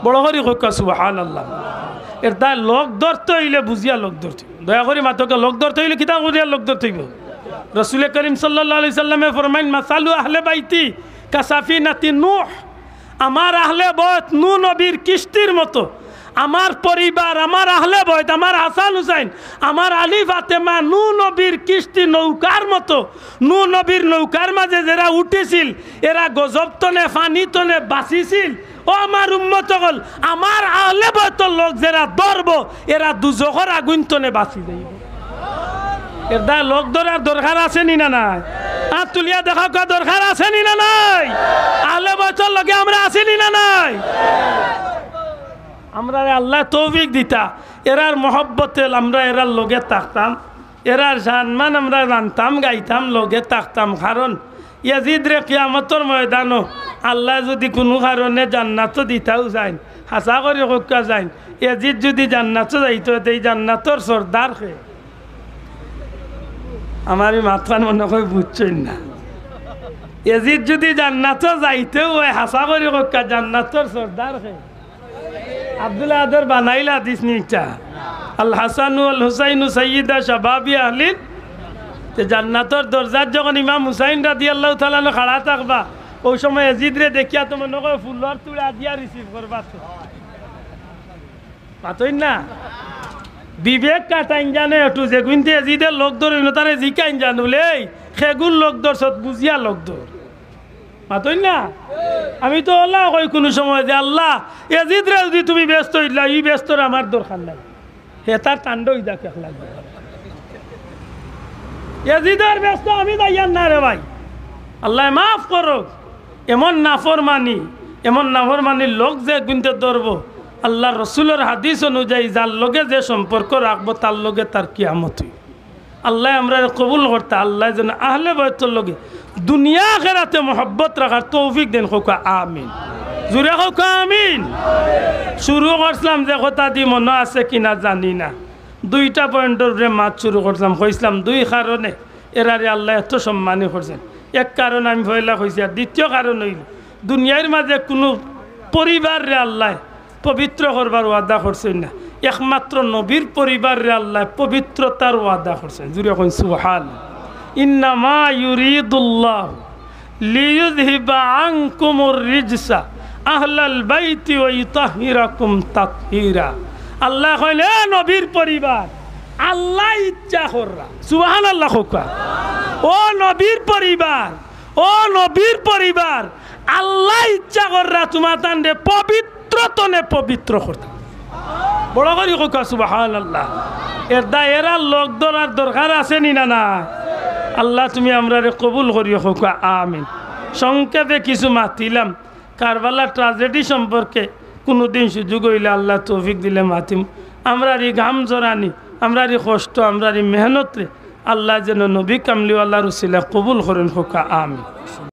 বড় করি কউক্কা সুবহানাল্লাহ। এর দায় লোক ধরতে অইলে বুঝিয়া লোক ধরতে অইবো। দয়া করি মাতউক্কা, লোক ধরতে অইলে কিতা বুঝিয়া লোক ধরতে অইবো? রসুলে করিম সাল্লাল্লাহু আলাইহি সাল্লামে ফরমাইন, "মাসালু আহলে বাইতি কাসাফিনাতি নূহ।" আমার আহলে বয়ত নূহ নবীর কিস্তির মতো। আমার পরিবার, আমার আহলে বয়ত, আমার হাসান হুসাইন, আমার আলী ফাতেমা নূহ নবীর কিস্তি নৌকার মতো। নূহ নবীর নৌকার মাঝে যেরা উঠিছিল, এরা গজব তনে, ফানি তনে বাঁচিছিল। ও আমার উম্মত অকল, আমার আহলে বয়তর লোক যেরা ধরবো, এরা দুজখর আগুইন তনে বাঁচি যাইবো। এর দায় লোক ধরার দরকার আছে নি না নাই? আত তুলিয়া দেখাউক্কা, দরকার আছে নি না নাই? আহলে বয়তর লগে আমরা আছি নি না নাই? আমরারে আল্লায় তৌফিক দিতা, এরার মহব্বতে আমরা এরার লগে থাকতাম, এরার সম্মান আমরা জানতাম, গাইতাম, লগে থাকতাম। কারণ এজিদরে কিয়ামতর ময়দানো আল্লায় যুদি কুনু কারণে জান্নাতো দিতাও চাইন, হাছা করি কউক্কা চাইন, এজিদ যুদি জান্নাতো যাইতো, তে ই জান্নাতর সর্দার কে? আমার ই মাতখান মনো কয় বুঝছইন না। এজিদ যুদি জান্নাতো যাইতেউ অয়, হাছা করি কউক্কা, জান্নাতর সর্দার কে? আব্দুল আহাদর বানাইল হাদিস নি ইটা? "আল হাসানু ওয়াল হুসাইনু সাইয়্যিদা শাবাবি আহলিল।" তে জান্নাতর দরজাত যখন ইমাম হুসাইন রাদিয়াল্লাহু তাআলা আনহু খাড়া থাকবা, অউ সময় এজিদরে দেখিয়া তো মনো কয় ফুলর তুড়া দিয়া receive করবা তো। মাতইন না? বিবেক খাটাইন জানে একটু, যেগুইন্তে এজিদর লোক ধরইন, তারে জিকাইন জানো, "এই, কেগুর লোক ধরছত, বুঝিয়া লোক ধর।" মাতইন না? আমি তো অলা কই কুনু সময় যে, "আল্লাহ, এজিদরে যুদি তুমি বেহেস্তো দিলাও, ই বেহেস্তর আমার দরকার নাই।" হে তার টান্ড অই যাক একলা। এজিদর বেহেস্তো আমি যাইয়ার না রে ভাই। আল্লায় মাফ করউক। এমন নাফরমানি, এমন নাফরমানির লগ যে গুনতে ধরবো, আল্লার রসুলর হাদিস অনুযায়ী যার লগে যে সম্পর্ক রাখবো, তার লগে তার কিয়ামত অইবো। আল্লায় আমরারে কবুল করতা, আল্লায় যেন আহলে বায়তর লগে দুনিয়া আখেরাতে মহব্বত রাখার তৌফিক দেইন, কউক্কা আমিন। জুরে কউক্কা আমিন। শুরু করছিলাম যে কথাদি, মনো আছে কিনা জানি না, দুইটা পয়েন্টর উপরে মাত শুরু করছিলাম, কইছিলাম দুই কারণে এরারে আল্লায় এত সম্মানী করছইন। এক কারণ আমি পয়লা কইছি, আর দ্বিতীয় কারণ অইলো দুনিয়ার মাঝে কুনু পরিবাররে আল্লায় পবিত্র করবার ওয়াদা করছইন না, একমাত্র নবীর পরিবাররে আল্লায় পবিত্রতার ওয়াদা করছইন। জুরে কইন সুবহান। ইন্নামা ইউরিদুল্লাহু লিইউযহিবা আনকুমুর রিজসা আহলাল বাইতি ওয়া ইউতাহহিরাকুম তাতহীরা। আল্লায় কইন, এ নবীর পরিবার, আল্লায় ইচ্ছা কররা। সুবহানাল্লাহ কউক্কা। ও নবীর পরিবার, ও নবীর পরিবার, আল্লায় ইচ্ছা কররা তুমাতানরে পবিত্র তনে পবিত্র করতা। বড় করি কউক্কা সুবহানাল্লাহ। এরদায় এরার লগ ধরার দরকার আছে নি না, না? আল্লাহ তুমি আমরারে কবুল করিও, কউক্কা আমিন। সংক্ষেপে কিছু মাতিলাম, কারবালার ট্রাজেডি সম্পর্কে কুনুদিন সুযোগ অইলে আল্লায় তৌফিক দিলে মাতিমু। আমরার ই ঘাম ঝরানি, আমরার ই কষ্ট, আমরার ই মেহনতরে আল্লায় যেন নবী কামলিওয়ালার উসিলায় কবুল করইন, কউক্কা আমিন।